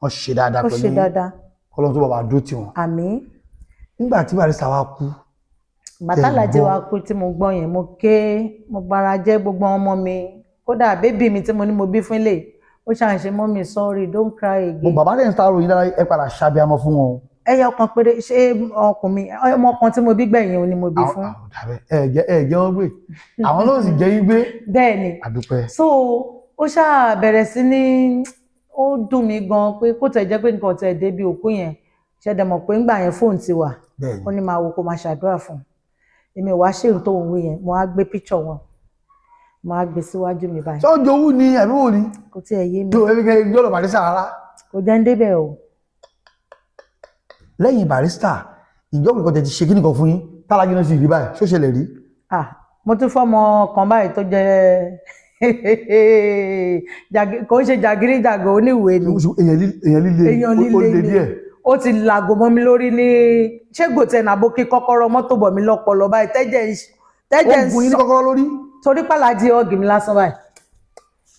Wọ́n ṣe dáadáa Ó pẹ̀lú ṣe yín. dáadáa. Kọ́lọ́n tó bàbá dúró tì wọ́n. Àmín. Nígbà tí Barrister wa kú, Bàtàlà Tẹ́ jẹ́ gbọ́. wa kú tí mo gbọ́ yẹn, mo ké, mo bara jẹ́, gbogbo ọmọ mi, kódà baby mi tí mo ní mo bí fún ilé, ó ṣàǹṣe, "Mummy, sorry, don't cry Mo again." bàbá dẹ̀ ń sáré yín dára, ẹ padà ṣàbíamọ fún wọn o. Ẹyọ kan péré, ṣé ọkùnrin mi, ọmọ kan tí mo bí gbẹ̀yìn òun ni mo bí fún. Àwọn dàbẹ ẹ jẹ́ wọn gbé, àwọn náà sì jẹ́ yín gbé. Bẹ́ẹ̀ ni. Àdúpẹ́. So ó ṣáà bẹ̀rẹ̀ sí ní ó dùn mí gan pé kó tẹ̀ jẹ́ pé nǹkan tẹ̀ débi òkú yẹn, ṣẹ̀dẹ̀ mọ̀ pé ńgbà yẹn fóònù ti wà. Bẹ́ẹ̀ Ó ni. ní máa wo kó máa ṣàdúrà fún un. Èmi ò wá ṣe èyí tó ń wí yẹn, mo á gbé píchọ̀ wọn, mo á gbé síwájú mi báyìí. Ṣé ó jowú ni àbí wò ni? Kò tiẹ̀ yé mi. Tó ẹbí kẹ́ gbọ́dọ̀ Barrister rárá. Kò jẹ́ ń débẹ̀ o. Lẹ́yìn Barrister, ìjọba ìkọ́ tẹ ti ṣe kíní kan fún yín tálájú náà sì rí báyìí, ṣó ṣẹlẹ̀ rí? Ah, mo tún fọ́mọ kan báyìí tó jẹ́ kò ń ṣe jàgídíjàgò, oníwèé ni. Èèyàn líle. Èèyàn Ó líle le ni. díẹ̀. Ó ti làgò mọ́ mi lórí ní ṣégbò tẹ̀ nàbó kí kọ́kọ́rọ́ mọ́tò bọ̀ mí lọ́pọlọ báyìí, tẹ́jẹ̀ ń Ó tẹ́jẹ̀ ń gun yín ní sọ kọ́kọ́rọ́ lórí. Torí pàlàjì ọ̀gì mi lásán báyìí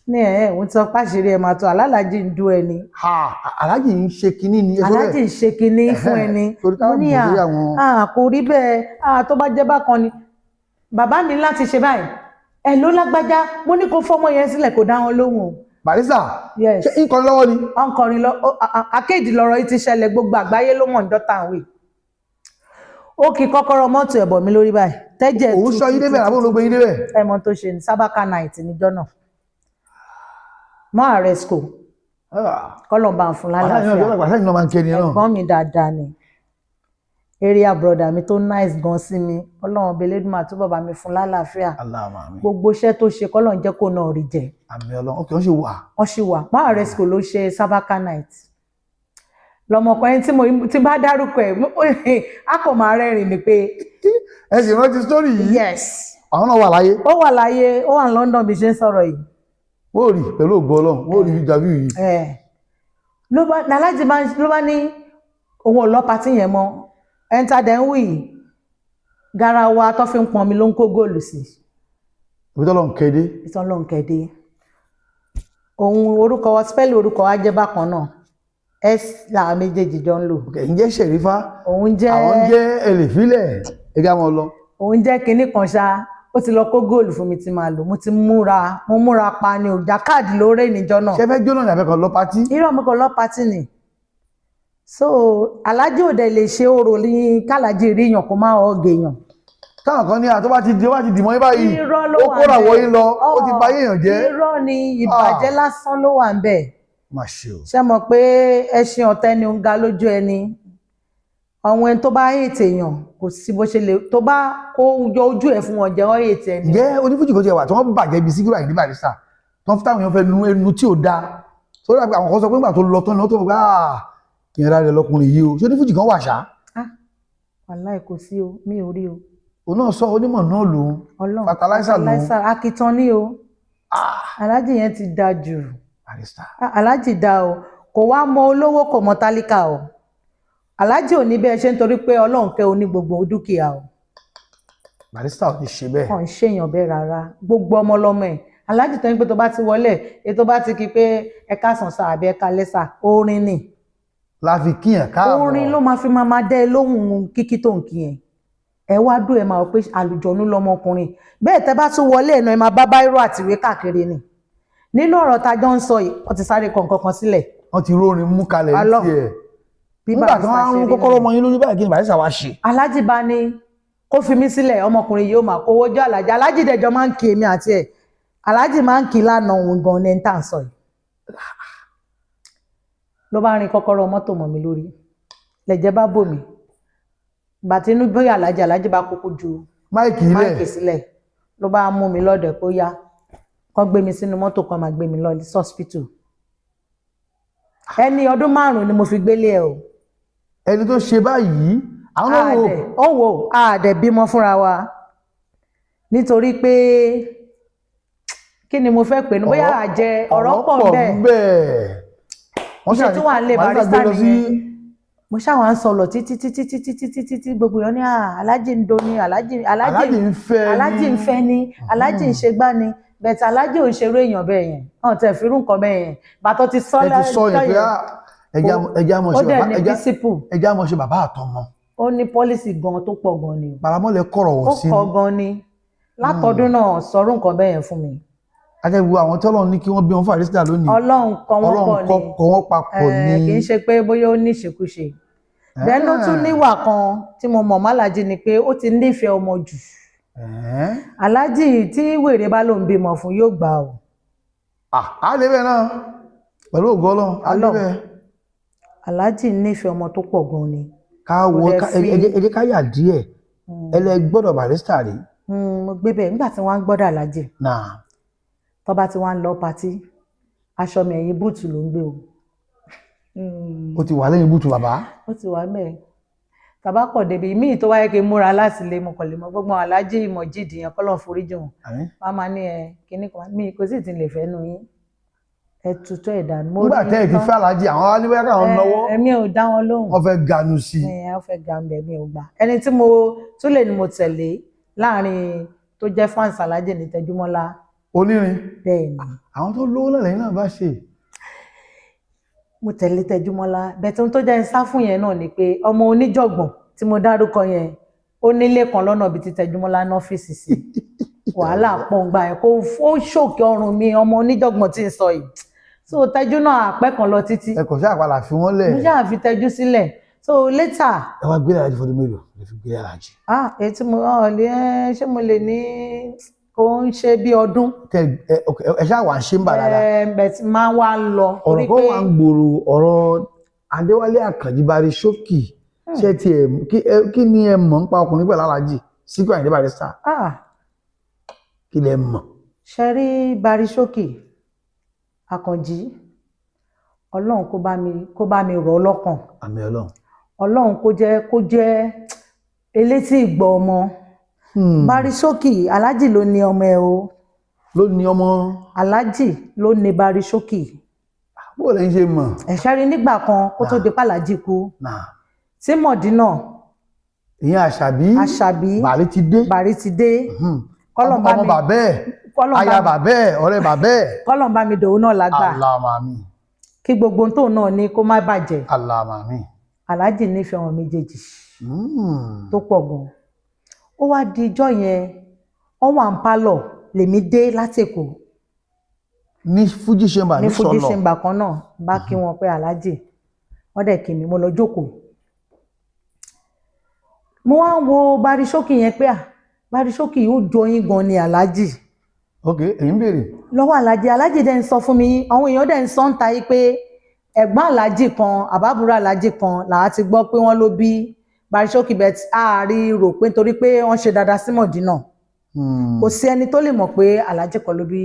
ní ẹ̀ ẹ̀ òun ti sọ páṣírí ẹ̀ máa tó alálàájì ń dún ẹni. Ha, aláàjì ń ṣe kinní ni ẹ sọ bẹ́ẹ̀. Aláàjì ń ṣe kinní fún ẹni. Torí ká Mo ní bò à lórí àwọn- à kò rí bẹ́ẹ̀, à tó bá jẹ́ bákan ni bàbá mi láti ṣe báyìí ẹ ló lágbájá, mo ní kó fọmọ yẹn sílẹ̀, kó dá wọn lóhùn o. Barrister. Yes. Ṣé nǹkan lọ́wọ́ ni? Wọ́n kọrin lọ akéèdì lọ́rọ̀ yìí ti ṣẹlẹ̀, gbogbo àgbáyé ló mọ̀ ní dọ́tà wì. Ó kí kọ́kọ́rọ́ mọ́tò ẹ̀bọ̀ mi lórí báyìí tẹ́jẹ̀ Òun sọ yín débẹ̀ àbó ló gbé yín débẹ̀? Ẹ mọ tó ṣe ní sábàkà night níjọ́ náà mọ́ àrẹ́sìkò kọ́lọ̀ bá ń fún lálàáfíà. Pàṣẹ náà máa ń kẹ́ni náà. Ẹ̀gbọ́n mi dáadáa ni, area brother mi tó nice gan sí mi, Ọlọ́run belédùnmá tó bàbá mi fún lálàáfíà. Allahumma àmín. Gbogbo iṣẹ́ tó ṣe, kọ́lọ̀ ń jẹ́ kó náà rí jẹ. Àmín Ọlọ́run. Ok, wọ́n ṣe wà. Wọ́n ṣì wà. Mọ́ àrẹ́sìkò ló ṣe sábàkà night lọmọkùnrin tí mo tí bá dárúkọ ẹ̀, á kò máa rẹ́rìn ni pé Ẹ sì rántí story yìí? Yes. Àwọn náà wà láyé? Ó wà láyé, ó wà ní London bí ṣe ń sọ̀rọ̀ yìí. Wọ́n ò rí pẹ̀lú ògo Ọlọ́run, wọ́n ò rí interview yìí. Ẹ̀ ló bá aláàjì bá ló bá ní òun ò lọ party yẹn mọ́. Ẹ̀ńtà dẹ̀ ń wì garawa tó fi ń pọn mi ló ń kó góòlù sí. Ibi tọ́lọ́ ń kéde. Ìtàn ló ń kẹ́dé òun, orúkọ wa, spell orúkọ wa jẹ́ bákan náà, s làwọn méjèèjì jọ ń lò. Ok, ǹjẹ́ Ṣẹ̀rífà? Òun jẹ́ Àwọn jẹ́ ẹlẹ́fílẹ̀ ẹ̀gá wọn lọ. Òun jẹ́ kinní kan ṣá, ó ti lọ kó góòlù fún mi tí máa lò. Mo ti múra, mo múra pa ni ò jákàdì lóore níjọ náà. Ṣé fẹ́ jóná ní abẹ́kan lọ party? Irọ́, mi kò lọ party ni. So alájì òde lè ṣe orò ní kálájì ríyàn kó má ọ̀gẹ̀ yàn. Táwọn kan ní àtọ́ bá ti di ó bá ti dìmọ́ yín báyìí, Irọ́ ló ó wà kóra ńbẹ̀. wọ yín lọ, ó ti bà yéèyàn jẹ́. Irọ́ ni, ìbàjẹ́ lásán ló wà ń bẹ̀. Má ṣe o. Ṣé mọ̀ pé ẹṣin ọ̀tẹ̀ ni ń ga lójú ẹni? Àwọn ẹni tó bá hate èèyàn, kò sí bó ṣe lè tó bá kó yọ ojú ẹ̀ fún wọn jẹ́, wọ́n hate ẹni. Ǹjẹ́ onífújì kan ti wà tí wọ́n bàjẹ́ bíi Síkírù Àyìndé Barrister, tí wọ́n fi táwọn èèyàn fẹ́ nu ẹnu tí ò dáa, sórí àgbà àwọn kan sọ pé nígbà tó lọ tán ni wọ́n tó fọ pé ah, ìyẹn rárẹ̀ lọkùnrin yìí o. Ṣé onífújì kan wà ṣá? Ah, wàláì kò sí o, mi ò rí o. Òun náà sọ onímọ̀ náà lòun. Ọlọ́run. Fertilizer lòun. Fertilizer akitan ní o. Aláàjì yẹn ti da jù. Barrister. Ah, aláàjì da o. Kò wá mọ olówó, kò mọ tálíkà o. Aláàjì ò ní bẹ́ẹ̀ ṣe, nítorí pé Ọlọ́run kẹ́ o ní gbogbo dúkìá o. Barrister ò ní ṣe bẹ́ẹ̀. Kàn ń ṣèyàn bẹ́ẹ̀ rárá. Gbogbo ọmọ lọmọ ẹ̀. Aláàjì tó ń pé tó bá ti wọlé, ètò bá ti kí pé ẹ káàsán sà àbí ẹ káalẹ́ sà, orin ni. La fi kíyàn káàbọ̀. Orin ló máa fi máa dẹ́ ẹ lóhùn kíkí tó ń kí yẹn. Ẹ wá dùn, ẹ máa wọ pé àlùjọ̀nú lọmọkùnrin bẹ́ẹ̀. Tẹ́ bá tún wọlé ẹ̀nà, ẹ máa bá báírò àtìwé káàkiri ni. Nínú ọ̀rọ̀ tá a jọ ń sọ yìí, wọ́n ti sáré kọ nǹkan kan sílẹ̀. Wọ́n ti rórin mú kalẹ̀ ní Alọ́. tiẹ̀. Bí Nígbà tí Barrister wọ́n á ṣe ń rí kọ́kọ́rọ́ nìyẹn. mọ yín lójú báyìí, kí ni Barrister wá ṣe? Aláàjì bá ní kó fi mí sílẹ̀, ọmọkùnrin yìí ó máa kówó jọ. Aláàjì, aláàjì dẹjọ máa ń kí èmi àti ẹ̀. Aláàjì máa ń kí lánàá òun gan ní tá à ń sọ yìí. Ló bá rin kọ́kọ́rọ́ mọ́tò mọ́ mi lórí, lẹ̀jẹ̀ bá bò mí. Bàtí inú bóyá aláàjì, aláàjì bá kúkú ju mic ilẹ̀. Mic sílẹ̀. Ló bá mú mi lọ́dọ̀ pé ó yá, kán gbé mi sínú mọ́tò, kan máa gbé mi lọ sí hospital. Ẹni ọdún 5 ni mo fi gbélé ẹ o. Ẹni tó ṣe báyìí, àwọn náà wò. Àdẹ ó wò, àdẹ bímọ fúnra wa, nítorí pé kí ni mo fẹ́ pè ní bóyá àjẹ ọ̀rọ̀ pọ̀ bẹ́ẹ̀. Bẹ́ẹ̀ wọ́n Iṣẹ́ tí wà ń lé Barrister gbé Barrister lọ sí nìyẹn. Mo ṣáà ń sọ̀rọ̀ títí títí títí títí títí, gbogbo èèyàn ní, "Ah, aláàjì ń do ni aláàjì, aláàjì aláàjì ń fẹ́ ní. Aláàjì ń fẹ́ ni, aláàjì ń ṣe gbá ni." Bẹ̀tẹ̀ aláàjì ò ń ṣerú èèyàn bẹ́ẹ̀ yẹn, ọ̀n tẹ̀ fírú nǹkan bẹ́ẹ̀ yẹn bàtọ́ ti sọ. Ẹ ti sọ yẹn pé, ah, ẹja mọ̀ Ó ṣe dẹ̀ bàbá ní ẹja principle. Ẹja mọ̀ ṣe bàbá àtọmọ. Ó ní policy gan tó pọ̀ gan ni. Paramọ́lẹ̀ kọ̀rọ̀ Ó wọ̀ sí kọ gan ni. Látọdún náà sọrú nǹkan bẹ́ẹ̀ yẹn fún mi. Ajẹ́gbogbo àwọn tí Ọlọ́run ní kí wọ́n bí wọn fún Barrister lónìí. Ọlọ́run kọ wọ́n Ọlọ́run pọ̀ kọ́ ni. kọ́ wọ́n papọ̀ ní. Kì í ṣe pé bóyá ó ní ìṣekúṣe. Then ó tún níwà kan tí mo mọ̀ mọ́lájí ni pé ó ti nífẹ̀ẹ́ ọmọ jù. Aláàjì tí wèrè bá lòun bímọ fún, yóò gbà o. Ah, á lè bẹ́ẹ̀ náà pẹ̀lú ògo Ọlọ́run, á lè Ọlọ́run. bẹ́ẹ̀. Aláàjì nífẹ̀ẹ́ ọmọ tó pọ̀ gan ni. Ká wo Kò dẹ̀ ẹ jẹ́ ká yà díẹ̀. Ẹ lẹ gbọ́dọ̀ Barrister rí. Mo gbé bẹ́ẹ̀ nígbà tí wọ́n á gbọ́dọ̀ aláàjì. Náà. Tó bá ti wá ń lọ party, aṣọ mi ẹ̀yìn boot ló ń gbé o. Ó ti wà lẹ́yìn boot bàbá. Ó ti wà mẹ́ẹ̀. Tàbá pọ̀ débi míì tó wáyé kí n múra láti lé, mo kàn lè mọ gbogbo aláàjì ìmọ̀jídìí yẹn, kọ́lọ́n foríjì wọn. Àmín. Wọ́n máa ní ẹ kíní kan mi kò sì ti lè fẹ́ nu yín, ẹ tutọ́ ẹ̀ dànù. Mo Nígbà rí tẹ́ ẹ ti tán. fẹ́ aláàjì, àwọn wá ní bóyá káwọn náwó. Ẹ̀mí ò dá wọn lóhùn. Wọ́n fẹ́ ganu sí i. Ẹ wọ́n fẹ́ ga ń bẹ̀, mi ò gbà. Ẹni tí mo tún lè ní mo tẹ̀lé láàrin tó jẹ́ fans aláàjì ní Tẹjúmọ́lá. Onírin. Bẹ́ẹ̀ ni. Àwọn tó lówó náà lẹ́yìn náà bá ṣe. Mo tẹ̀lé Tẹjúmọ́lá bẹ́ẹ̀. Tí ohun tó jẹ́ ń sá fún yẹn náà ni pé ọmọ oníjọ̀gbọ̀n tí mo dárúkọ yẹn, ó nílé kan lọ́nà bíi ti Tẹjúmọ́lá ní ọ́fíìsì sí. Wàhálà pọ̀ ń gbà yẹn kó ó ṣòkè ọrùn mi, ọmọ oníjọ̀gbọ̀n tí ń sọ yìí. So Tẹjú náà àpẹ́ kan lọ títí. Ẹ kò sí àpàlà fi wọ́n lẹ̀. Mo ṣáà fi Tẹjú sílẹ̀. So later. Ẹ wá gbé aláàjì fọdún mélòó lè fi gbé aláàjì? Ah, èyí tí mo ọ̀ lè ẹ́, ṣé mo lè ní kò ń ṣe bí ọdún. Tẹ ẹ ok, ẹ ṣáà wà ń ṣe ń bà dáadáa. Ẹ bẹ̀ tí máa wá lọ. Ọ̀rọ̀ Torí kan pé wà ń gbòòrò, ọ̀rọ̀ Adéwálé Àkànjí Barry Showkey. Ṣé tiẹ̀ kí ni ẹ mọ̀ ń pa ọkùnrin pẹ̀lú aláàjì Síkírù Àyìndé Barrister? Ah. Kí lẹ mọ̀? Ṣe rí Barry Showkey Àkànjí, Ọlọ́run kó bá mi rọ̀ ọ́ lọ́kàn. Àmín Ọlọ́run. Ọlọ́run kó jẹ́ elétí ìgbọ́ ọmọ. Barry Showkey, aláàjì ló ní ọmọ ẹ o. Ló ní ọmọ. Aláàjì ló ní Barry Showkey. Bó lẹ́yìn ṣe mọ̀? Ẹ̀ṣẹ́ rí nígbà kan kó tó di pàlájì kú, náà tí Mọ̀dínà ìyẹn Àṣàbí. Àṣàbí. Bàrí ti dé. Bàrí ti dé. Kọ́lọ̀ bá ọmọ mi bàbá ẹ̀ kọ́lọ̀ aya bá bàbá ẹ̀, ọ̀rẹ́ bàbá ẹ̀. Kọ́lọ̀ bá mi dòun náà lágbà. Allahumma àmín. Kí gbogbo ohun tóun náà ní kó má bàjẹ́. Allahumma àmín. Aláàjì nífẹ̀ẹ́ wọn méjèèjì tó pọ̀ gan. Ó wá di ijọ́ yẹn, wọ́n wà ń pálọ̀, lèmi dé láti Èkó. Ní Fuji Chamber. Ní ní Fuji Sọlọ. Chamber kan náà. Bá kí wọn pé aláàjì, wọ́n dẹ̀ kí mi. Mo lọ jókòó, mo wá ń wo Barry Showkey yẹn pé, à, Barry Showkey ó jọ yín gan ni, aláàjì. Ok, èyí ń béèrè. Lọ́wọ́ aláàjì, aláàjì dẹ̀ ń sọ fún mi, àwọn èèyàn dẹ̀ ń sọ ń ta yìí pé ẹ̀gbọ́n aláàjì kan, àbábúrò aláàjì kan làá ti gbọ́ pé wọ́n ló bí Barry Showkey bẹ́ẹ̀. Ààrí rò pé nítorí pé wọ́n ṣe dáadáa sí Mọ̀dínà, kò sí ẹni tó lè mọ̀ pé aláàjì kan ló bí.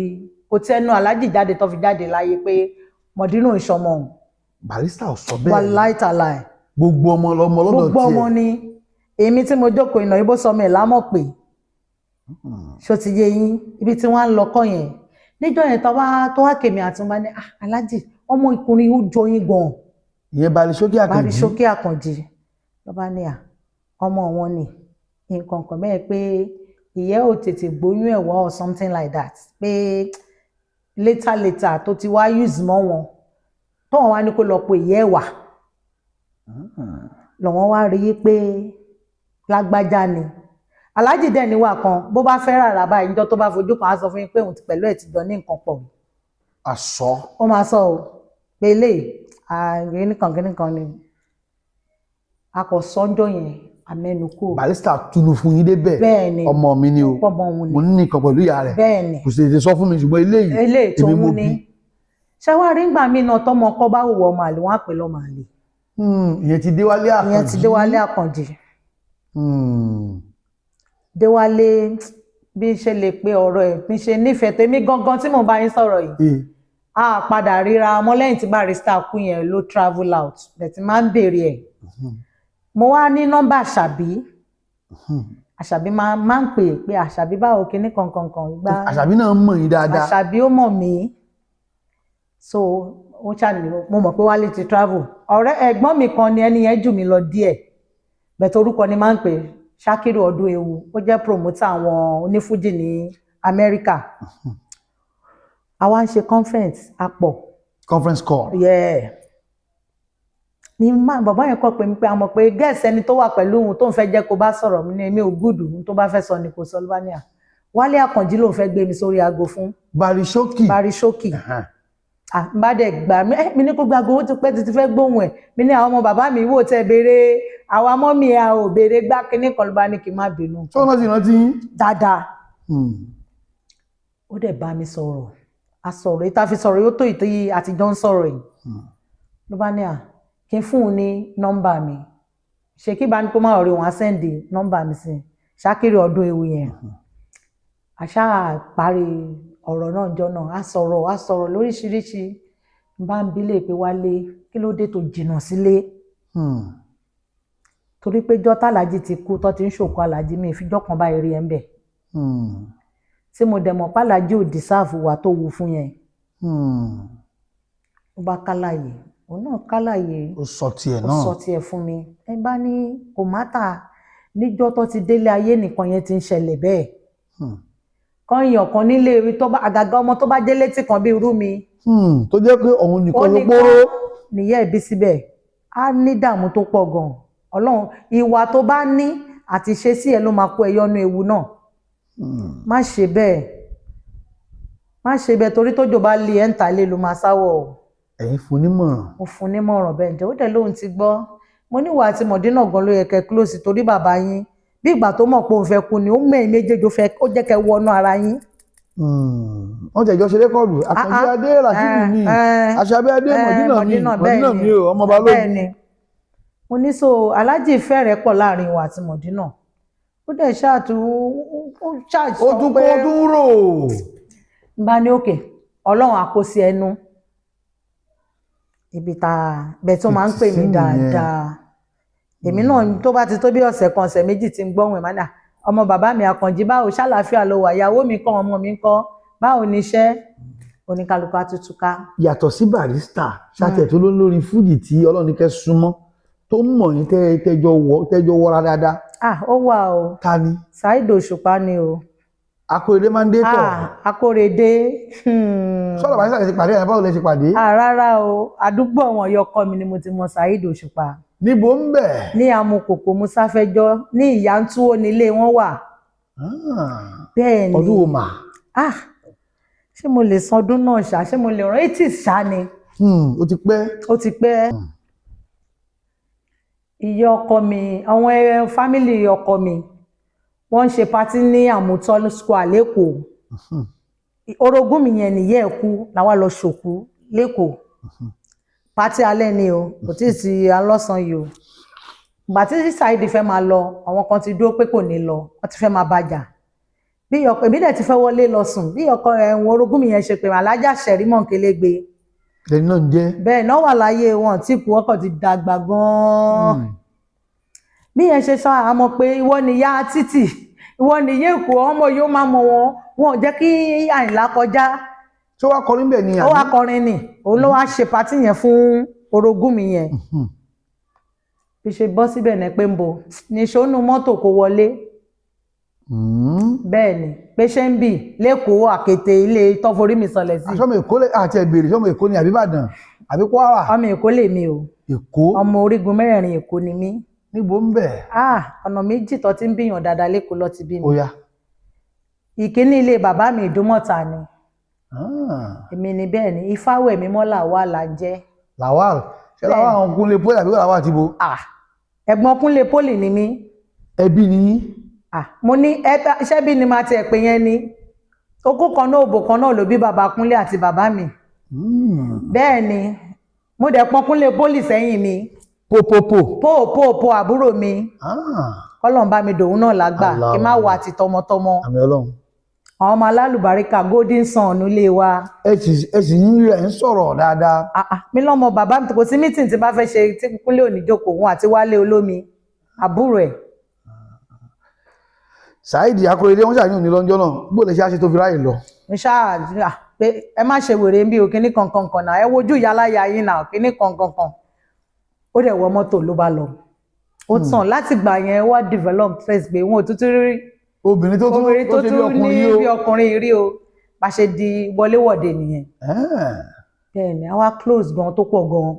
Kò tí ẹnu aláàjì jáde tó fi jáde láyé pé Mọ̀dínà ń ṣọmọ òun. Barrister ò sọ bẹ́ẹ̀. Wàláì tàláì. Gbogbo ọmọ lọmọ lọ́dọ̀ Gbogbo tiẹ̀. ọmọ ni. Èmi tí mo jókòó ìnà ibo sọmọ ẹ̀ lámọ̀ pé ṣó ti yé yín ibi tí wọ́n á lọ kọ́ yẹn níjọ́ yẹn. Tó wá kèmí àti wọn bá ní, "Ah, aláàjì." Ọmọ ìkùnrin ó jọ yín gan. Ìyẹn Barisókì Àkànjí. Barisókì Àkànjí ló bá ní à ọmọ wọn ni nǹkan kan bẹ́ẹ̀, pé ìyẹ́ ò tètè gbóyún ẹ̀ wá or something like that, pé later later tó ti wá use mọ́ wọn, tóun wá ní kó lọ pe ìyẹ́ ẹ̀ wá, lọ́wọ́n wá rí i pé lágbájá ni. Aláàjì dẹ̀ níwà kan, bó bá fẹ́ rárá báyìí, níjọ́ tó bá fojú kan á sọ fún yín pé òun ti pẹ̀lú ẹ̀ ti jọ ní nǹkan pọ̀. Àsọ. Ó máa sọ o pé eléyìí nìkan kìnìkan ni a kò sọ́njọ́ yẹn amẹnukú. Barrister tunu fún yín débẹ̀. Bẹ́ẹ̀ ni. Ọmọ mi ni o. Pọ̀mọ́ òun ni. Mo ní nǹkan pẹ̀lú ìyá rẹ̀. Bẹ́ẹ̀ ni. Kò sì tètè sọ fún mi, ṣùgbọ́n eléyìí eléyìí tó èmi mo ń ní bí. Ṣáwárí ńgbà míì náà, tọmọ ọkọ bá wùwọ ọmọ àlè, wọn á pè lọmọ àlè. Ìyẹn ti Déwálé Àkànjí. Ìyẹn ti Déwálé Àkànjí. Déwálé, bí n ṣe lè pe ọ̀rọ̀ ẹ̀, bí n ṣe nífẹ̀ẹ́ tèmi gangan tí mò ń bá yín sọ̀rọ̀ yìí, a padà ríra ọmọ lẹ́yìn tí Barrister kú yẹn ló travel out bẹ̀tí máa ń béèrè ẹ̀. Mo wá ní nọ́mbà Àṣàbí. Àṣàbí máa ń pè é pé Àṣàbí báwo, kinní kankankan ìgbà. Àṣàbí náà mọ̀ yín dáadáa. Àṣàbí ó mọ̀ mí, so ó ṣàní mo mọ̀ pé Wálé ti travel. Ọ̀rẹ́ ẹ̀gbọ́n mi kan ni ẹni yẹn jù mí lọ díẹ̀ bẹ̀tẹ̀, orúkọ ni máa ń pè, Ṣakiru Ọdún Ewu. Ó jẹ́ promoter àwọn onífújì ní Amẹ́ríkà. Àwa ń ṣe conference apọ̀. Conference call. Yeah, ní má bàbá yẹn kọ́ pé mi pé a mọ̀ pé gẹ̀ẹ́sì ẹni tó wà pẹ̀lú òun tó ń fẹ́ jẹ́ kó bá sọ̀rọ̀ mi ní èmi ò gùdù, ohun tó bá fẹ́ sọ ni kò sọ. Ló bá ní à Wálé Àkànjí lòun fẹ́ gbé mi sórí aago fún. Barisókì. Barisókì. Ah, n bá dẹ̀ gbà mí ẹ́, mi ní kó gbàgbọ́, ó ti pẹ́ títí fẹ́ gbóhùn ẹ̀. Mi ní àwọn ọmọ bàbá mi wò tẹ́ béèrè àwa mọ́mí ẹ̀, a ò béèrè gbá kínní kan. Ló bá ní kí n má bínú. Tó náà sì rántí yín. Dáadáa. Ó dẹ̀ bá mi sọ̀rọ̀, a sọ̀rọ̀ ìta fi sọ̀rọ̀ yóò tó ìtì àtijọ́ ń sọ̀rọ̀ yìí. Ló bá ní à kí n fún un ní nọ́mbà mi, ṣe kí bá ní kó má rí wọn á send nọ́mbà mi sí Ṣákìrì Ọdún Ewu yẹn. Àṣà parí ọ̀rọ̀ náà jọ náà, a sọ̀rọ̀, a sọ̀rọ̀ lóríṣiríṣi. N bá ń bilé pé Wálé, kí ló dé tó jìnnà sílé? Torí pé jọ́ tàlájì ti kú tó ti ń ṣòkò alájí, mi ìfijọ́ kan báyìí rí ẹ̀ ń bẹ̀, tí mo dẹ̀ mọ̀ pálájì ò deserve wà tó wù fún yẹn. Ó bá kálàyé, òun náà kálàyé. Ó sọ tiẹ̀ Ó náà. sọ tiẹ̀ fún mi. Ẹ bá ní kò má tà níjọ́ tó ti délé ayé nìkan yẹn ti ń ṣẹlẹ̀ bẹ́ẹ̀. Kọ́yàn kan nílé rí tó bá àgàgà ọmọ tó bá délé tí kan bí irú mi. Tó jẹ́ pé òun Ó nìkan ló nìkan póró. Nìyẹn ìbí síbẹ̀ á ní dààmú tó pọ̀ gan. Ọlọ́run, ìwà tó bá ní àti ṣe sí ẹ ló máa kó ẹ yọnu ewu náà. Má ṣe bẹ́ẹ̀, má ṣe bẹ́ẹ̀, torí tójò bá lé ẹ̀ ń ta lé ló máa sáwọ̀ o. Ẹ̀yin fún nímọ̀ràn. Mo fún nímọ̀ràn bẹ́ẹ̀ ǹjẹ́ ó dẹ̀ lóhun ti gbọ́. Mo níwà àti Mọ̀dínà gan ló yẹ kẹ́ close, torí bàbá yín bí ìgbà tó mọ̀ pé òun fẹ́ kú ni ó mẹ́rin méjèèjì, ó fẹ́ ó jẹ́ kẹ́ wọnú ara yín. Wọ́n tẹ̀jọ́ ṣe record Àkànjí Ah, ah. Adé Rasheed mi, Àṣàbí Adé, Mọ̀dínà mi, Mọ̀dínà mi o, ọmọ Balógun. Bẹ́ẹ̀ ni. Mo ní so aláàjì fẹ́rẹ̀ pọ̀ láàrin wa àti Mọ̀dínà, ó dẹ̀ ṣáàtú ó ṣáàtú. Ó tún kó, ó tún rò. N bá ní òkè Ọlọ́run àkóso ẹnu ibi tá bẹ́ẹ̀ tó máa ń pè mí Sí nìyẹn. dáadáa. Èmi náà tó bá ti tó bí ọ̀sẹ̀ kan, ọ̀sẹ̀ méjì tí ń gbọ́hùn ẹ̀, máa ní à, ọmọ bàbá mi Àkànjí, báwo, ṣàlàáfíà ló wà? Ìyàwó mi kọ́, ọmọ mi kọ́, báwo ni iṣẹ́? Oníkálukú á tútù ká. Yàtọ̀ sí Barrister ṣàtẹ̀ tó ló ń lórí fújì tí Ọlọ́run ní kẹ́ súnmọ́, tó mọ̀ yín, tẹ́jọ́ wọra dáadáa? Ah, ó wà o. Ta ni? Saheed Òṣùpá ni o. Akóredé máa ń dé tọ̀. Ah, Akórèdé. Sọ́dọ̀ Barrister lè ṣe pàdé ẹ̀? Báwo lè ṣe pàdé? Ah, rárá o, àdúgbò àwọn ọ̀yọ́kọ mi ni mo ti mọ Saheed Òṣùpá. Níbo ń bẹ̀? Ní Amukòkò Musáfẹ́jọ́, ní Ìyántúwó nílé wọn wà. Bẹ́ẹ̀ ni. Ọdún wo mà? Ah, ṣé mo lè san ọdún náà ṣá? Ṣé mo lè rán 80s ṣá ni? Ó ti pẹ́. Ó ti pẹ́. Ìyá ọkọ mi, àwọn family ọkọ mi, wọ́n ń ṣe party ní Àmútọ́ Square lẹ́kọ̀ọ́. Orogún mi yẹn nìyẹ́ ẹ̀ kú làwa lọ ṣòkú lẹ́kọ̀ọ́. Party alẹ́ ni o, kò tí ì sí alọ́sàn yìí o. Ìgbà tí Saheed fẹ́ máa lọ, àwọn kan ti dúró pé kò ní lọ, wọ́n ti fẹ́ máa bàjà. Bí ọkọ èmi dẹ̀ ti fẹ́ wọlé lọ sùn, bí ọkọ ẹ̀wọ̀n orogún mi yẹn ṣe pé alájà ṣẹ̀rí mọ̀nkélégbé. Lẹ́ni náà ń jẹ́. Bẹ́ẹ̀ náà wà láyé wọn tí kú, ọkọ̀ ti dàgbà gan-an. Bí yẹn ṣe sọ àmọ́ pé ìwọ ni ìyá títì, ìwọ ni ìyá Èkó, ọmọ yóò máa mọ wọn, wọn ò jẹ́ kí Àyìnlá kọjá. Ṣé wàá kọrin bẹ́ẹ̀ ni Ó wá kọrin ni, òun ló wá ṣe party yẹn fún orogún mi yẹn. Bí ṣe bọ́ síbẹ̀ ní pé ń bo ní ṣónú mọ́tò kó wọlé. Bẹ́ẹ̀ ni, pé ṣé ń bì lẹ́kọ̀ọ́ àkété ilé tọ́forí mi sọlẹ̀ sí. Sọmọ Èkó àti ẹgbèrè, sọmọ Èkó ni àbí Ìbàdàn àbí Kwara? Ọmọ Èkó lèmi o. Èkó. Ọmọ orígun mẹ́rẹ̀ẹ̀rin Èkó ni mí. Níbo ń bẹ̀? Ah, ọ̀nà méjì tó ti ń bíyàn dáadáa lẹ́kọ̀ọ́ lọ ti bí mi. Ó yá. Ìkíní, ilé bàbá mi, Ìdúmọ̀tà ni. Ah, Èmi ni, bẹ́ẹ̀ ni, Ifáwẹ̀ mímọ́ làwà là ń jẹ́. Lawal, ṣé Lawal àwọn Kúnlé Pólì àbí Lawal àti bo? Ah, ẹ̀gbọ́n Kúnlé Pólì ni mí. Ẹbí ni yín? Ah, mo ní ṣẹ́bí ni màá tiẹ̀ pè yẹn ni, okú kan náà, òbò kan náà ló bí bàbá Kúnlé àti bàbá mi. Bẹ́ẹ̀ ni, mo dẹ̀ pọ́n Kúnlé Pólì sẹ́yìn mi. Popopo. Pò pò pò, àbúrò mi. Ah, Kọ́lọ̀ ń bá mi dòun náà lágbà. Allah. Kí n má wà àti tọmọtọmọ. Àmì Ọlọ́run. Àwọn ọmọ alálùbáríkà, golden sun nílé wa. Ẹ sì ń rí ẹ ń sọ̀rọ̀ dáadáa. Ah, ah, mi lọ́mọ bàbá mi, kò sí meeting tí bá fẹ́ ṣe tí Kúnlé ò ní jókòó, òun àti Wálé Olómi, àbúrò ẹ̀. Saheed Akorede, wọn ṣàyàn ní lọ́jọ́ náà, bó lè ṣe àṣẹ tó fi ráàyè lọ? N ṣáà à, pé ẹ má ṣe wèrè bí o, kíní kankan kan náà, ẹ wojú ìyáláyà yín náà, kíní kankan kan. Ó dẹ̀ wọ mọ́tò ló bá lọ, ó tàn. Láti gbà yẹn wá develop stress pé wọn ò tútù rí obìnrin tó tún obìnrin tó ṣe bí tún ní ọkùnrin bí yìí o. ọkùnrin rí o. Bá ṣe di wọléwọ̀de nìyẹn. Bẹ́ẹ̀ ni, àwa close gan tó pọ̀ gan,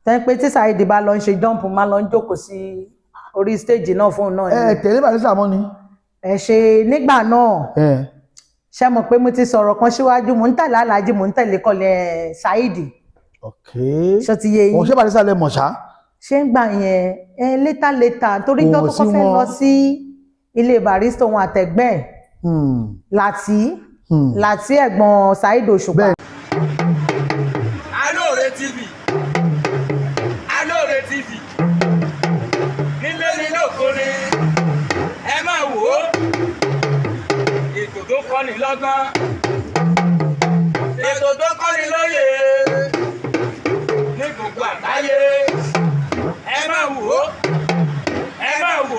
tẹ́ pé tí Saheed bá lọ ń ṣe jump, máa lọ ń jókòó sí orí stage náà fóun náà Ẹ ni. tẹ̀lé Barrister mọ́ ni? Ẹ ṣe nígbà náà. Ṣe mọ̀ pé mo ti sọ̀rọ̀ kan síwájú, mò ń tẹ̀lé Aláàjì, mò ń tẹ̀lé kọlẹ̀ Saheed. Ṣó ti yé Òun yín? ṣé Barrister lẹ mọ̀ ṣá? Ṣé ń gbà yẹn ẹ later later, torí Kò jọ́ tó sí kọ́ fẹ́ wọn. lọ sí ilé Barrister, òun àtẹ̀gbẹ́ ẹ̀ Láti Láti ẹ̀gbọ́n Saheed Òṣùpá. Bẹ́ẹ̀. Alóore TV, Alóore TV, nílé ní lóko ni, ẹ máa wò ó, ètò tó kọ́ni lọ́gbọ́n, ètò tó kọ́ni lóye ní gbogbo àgbáyé, ẹ máa wò ó, ẹ máa wò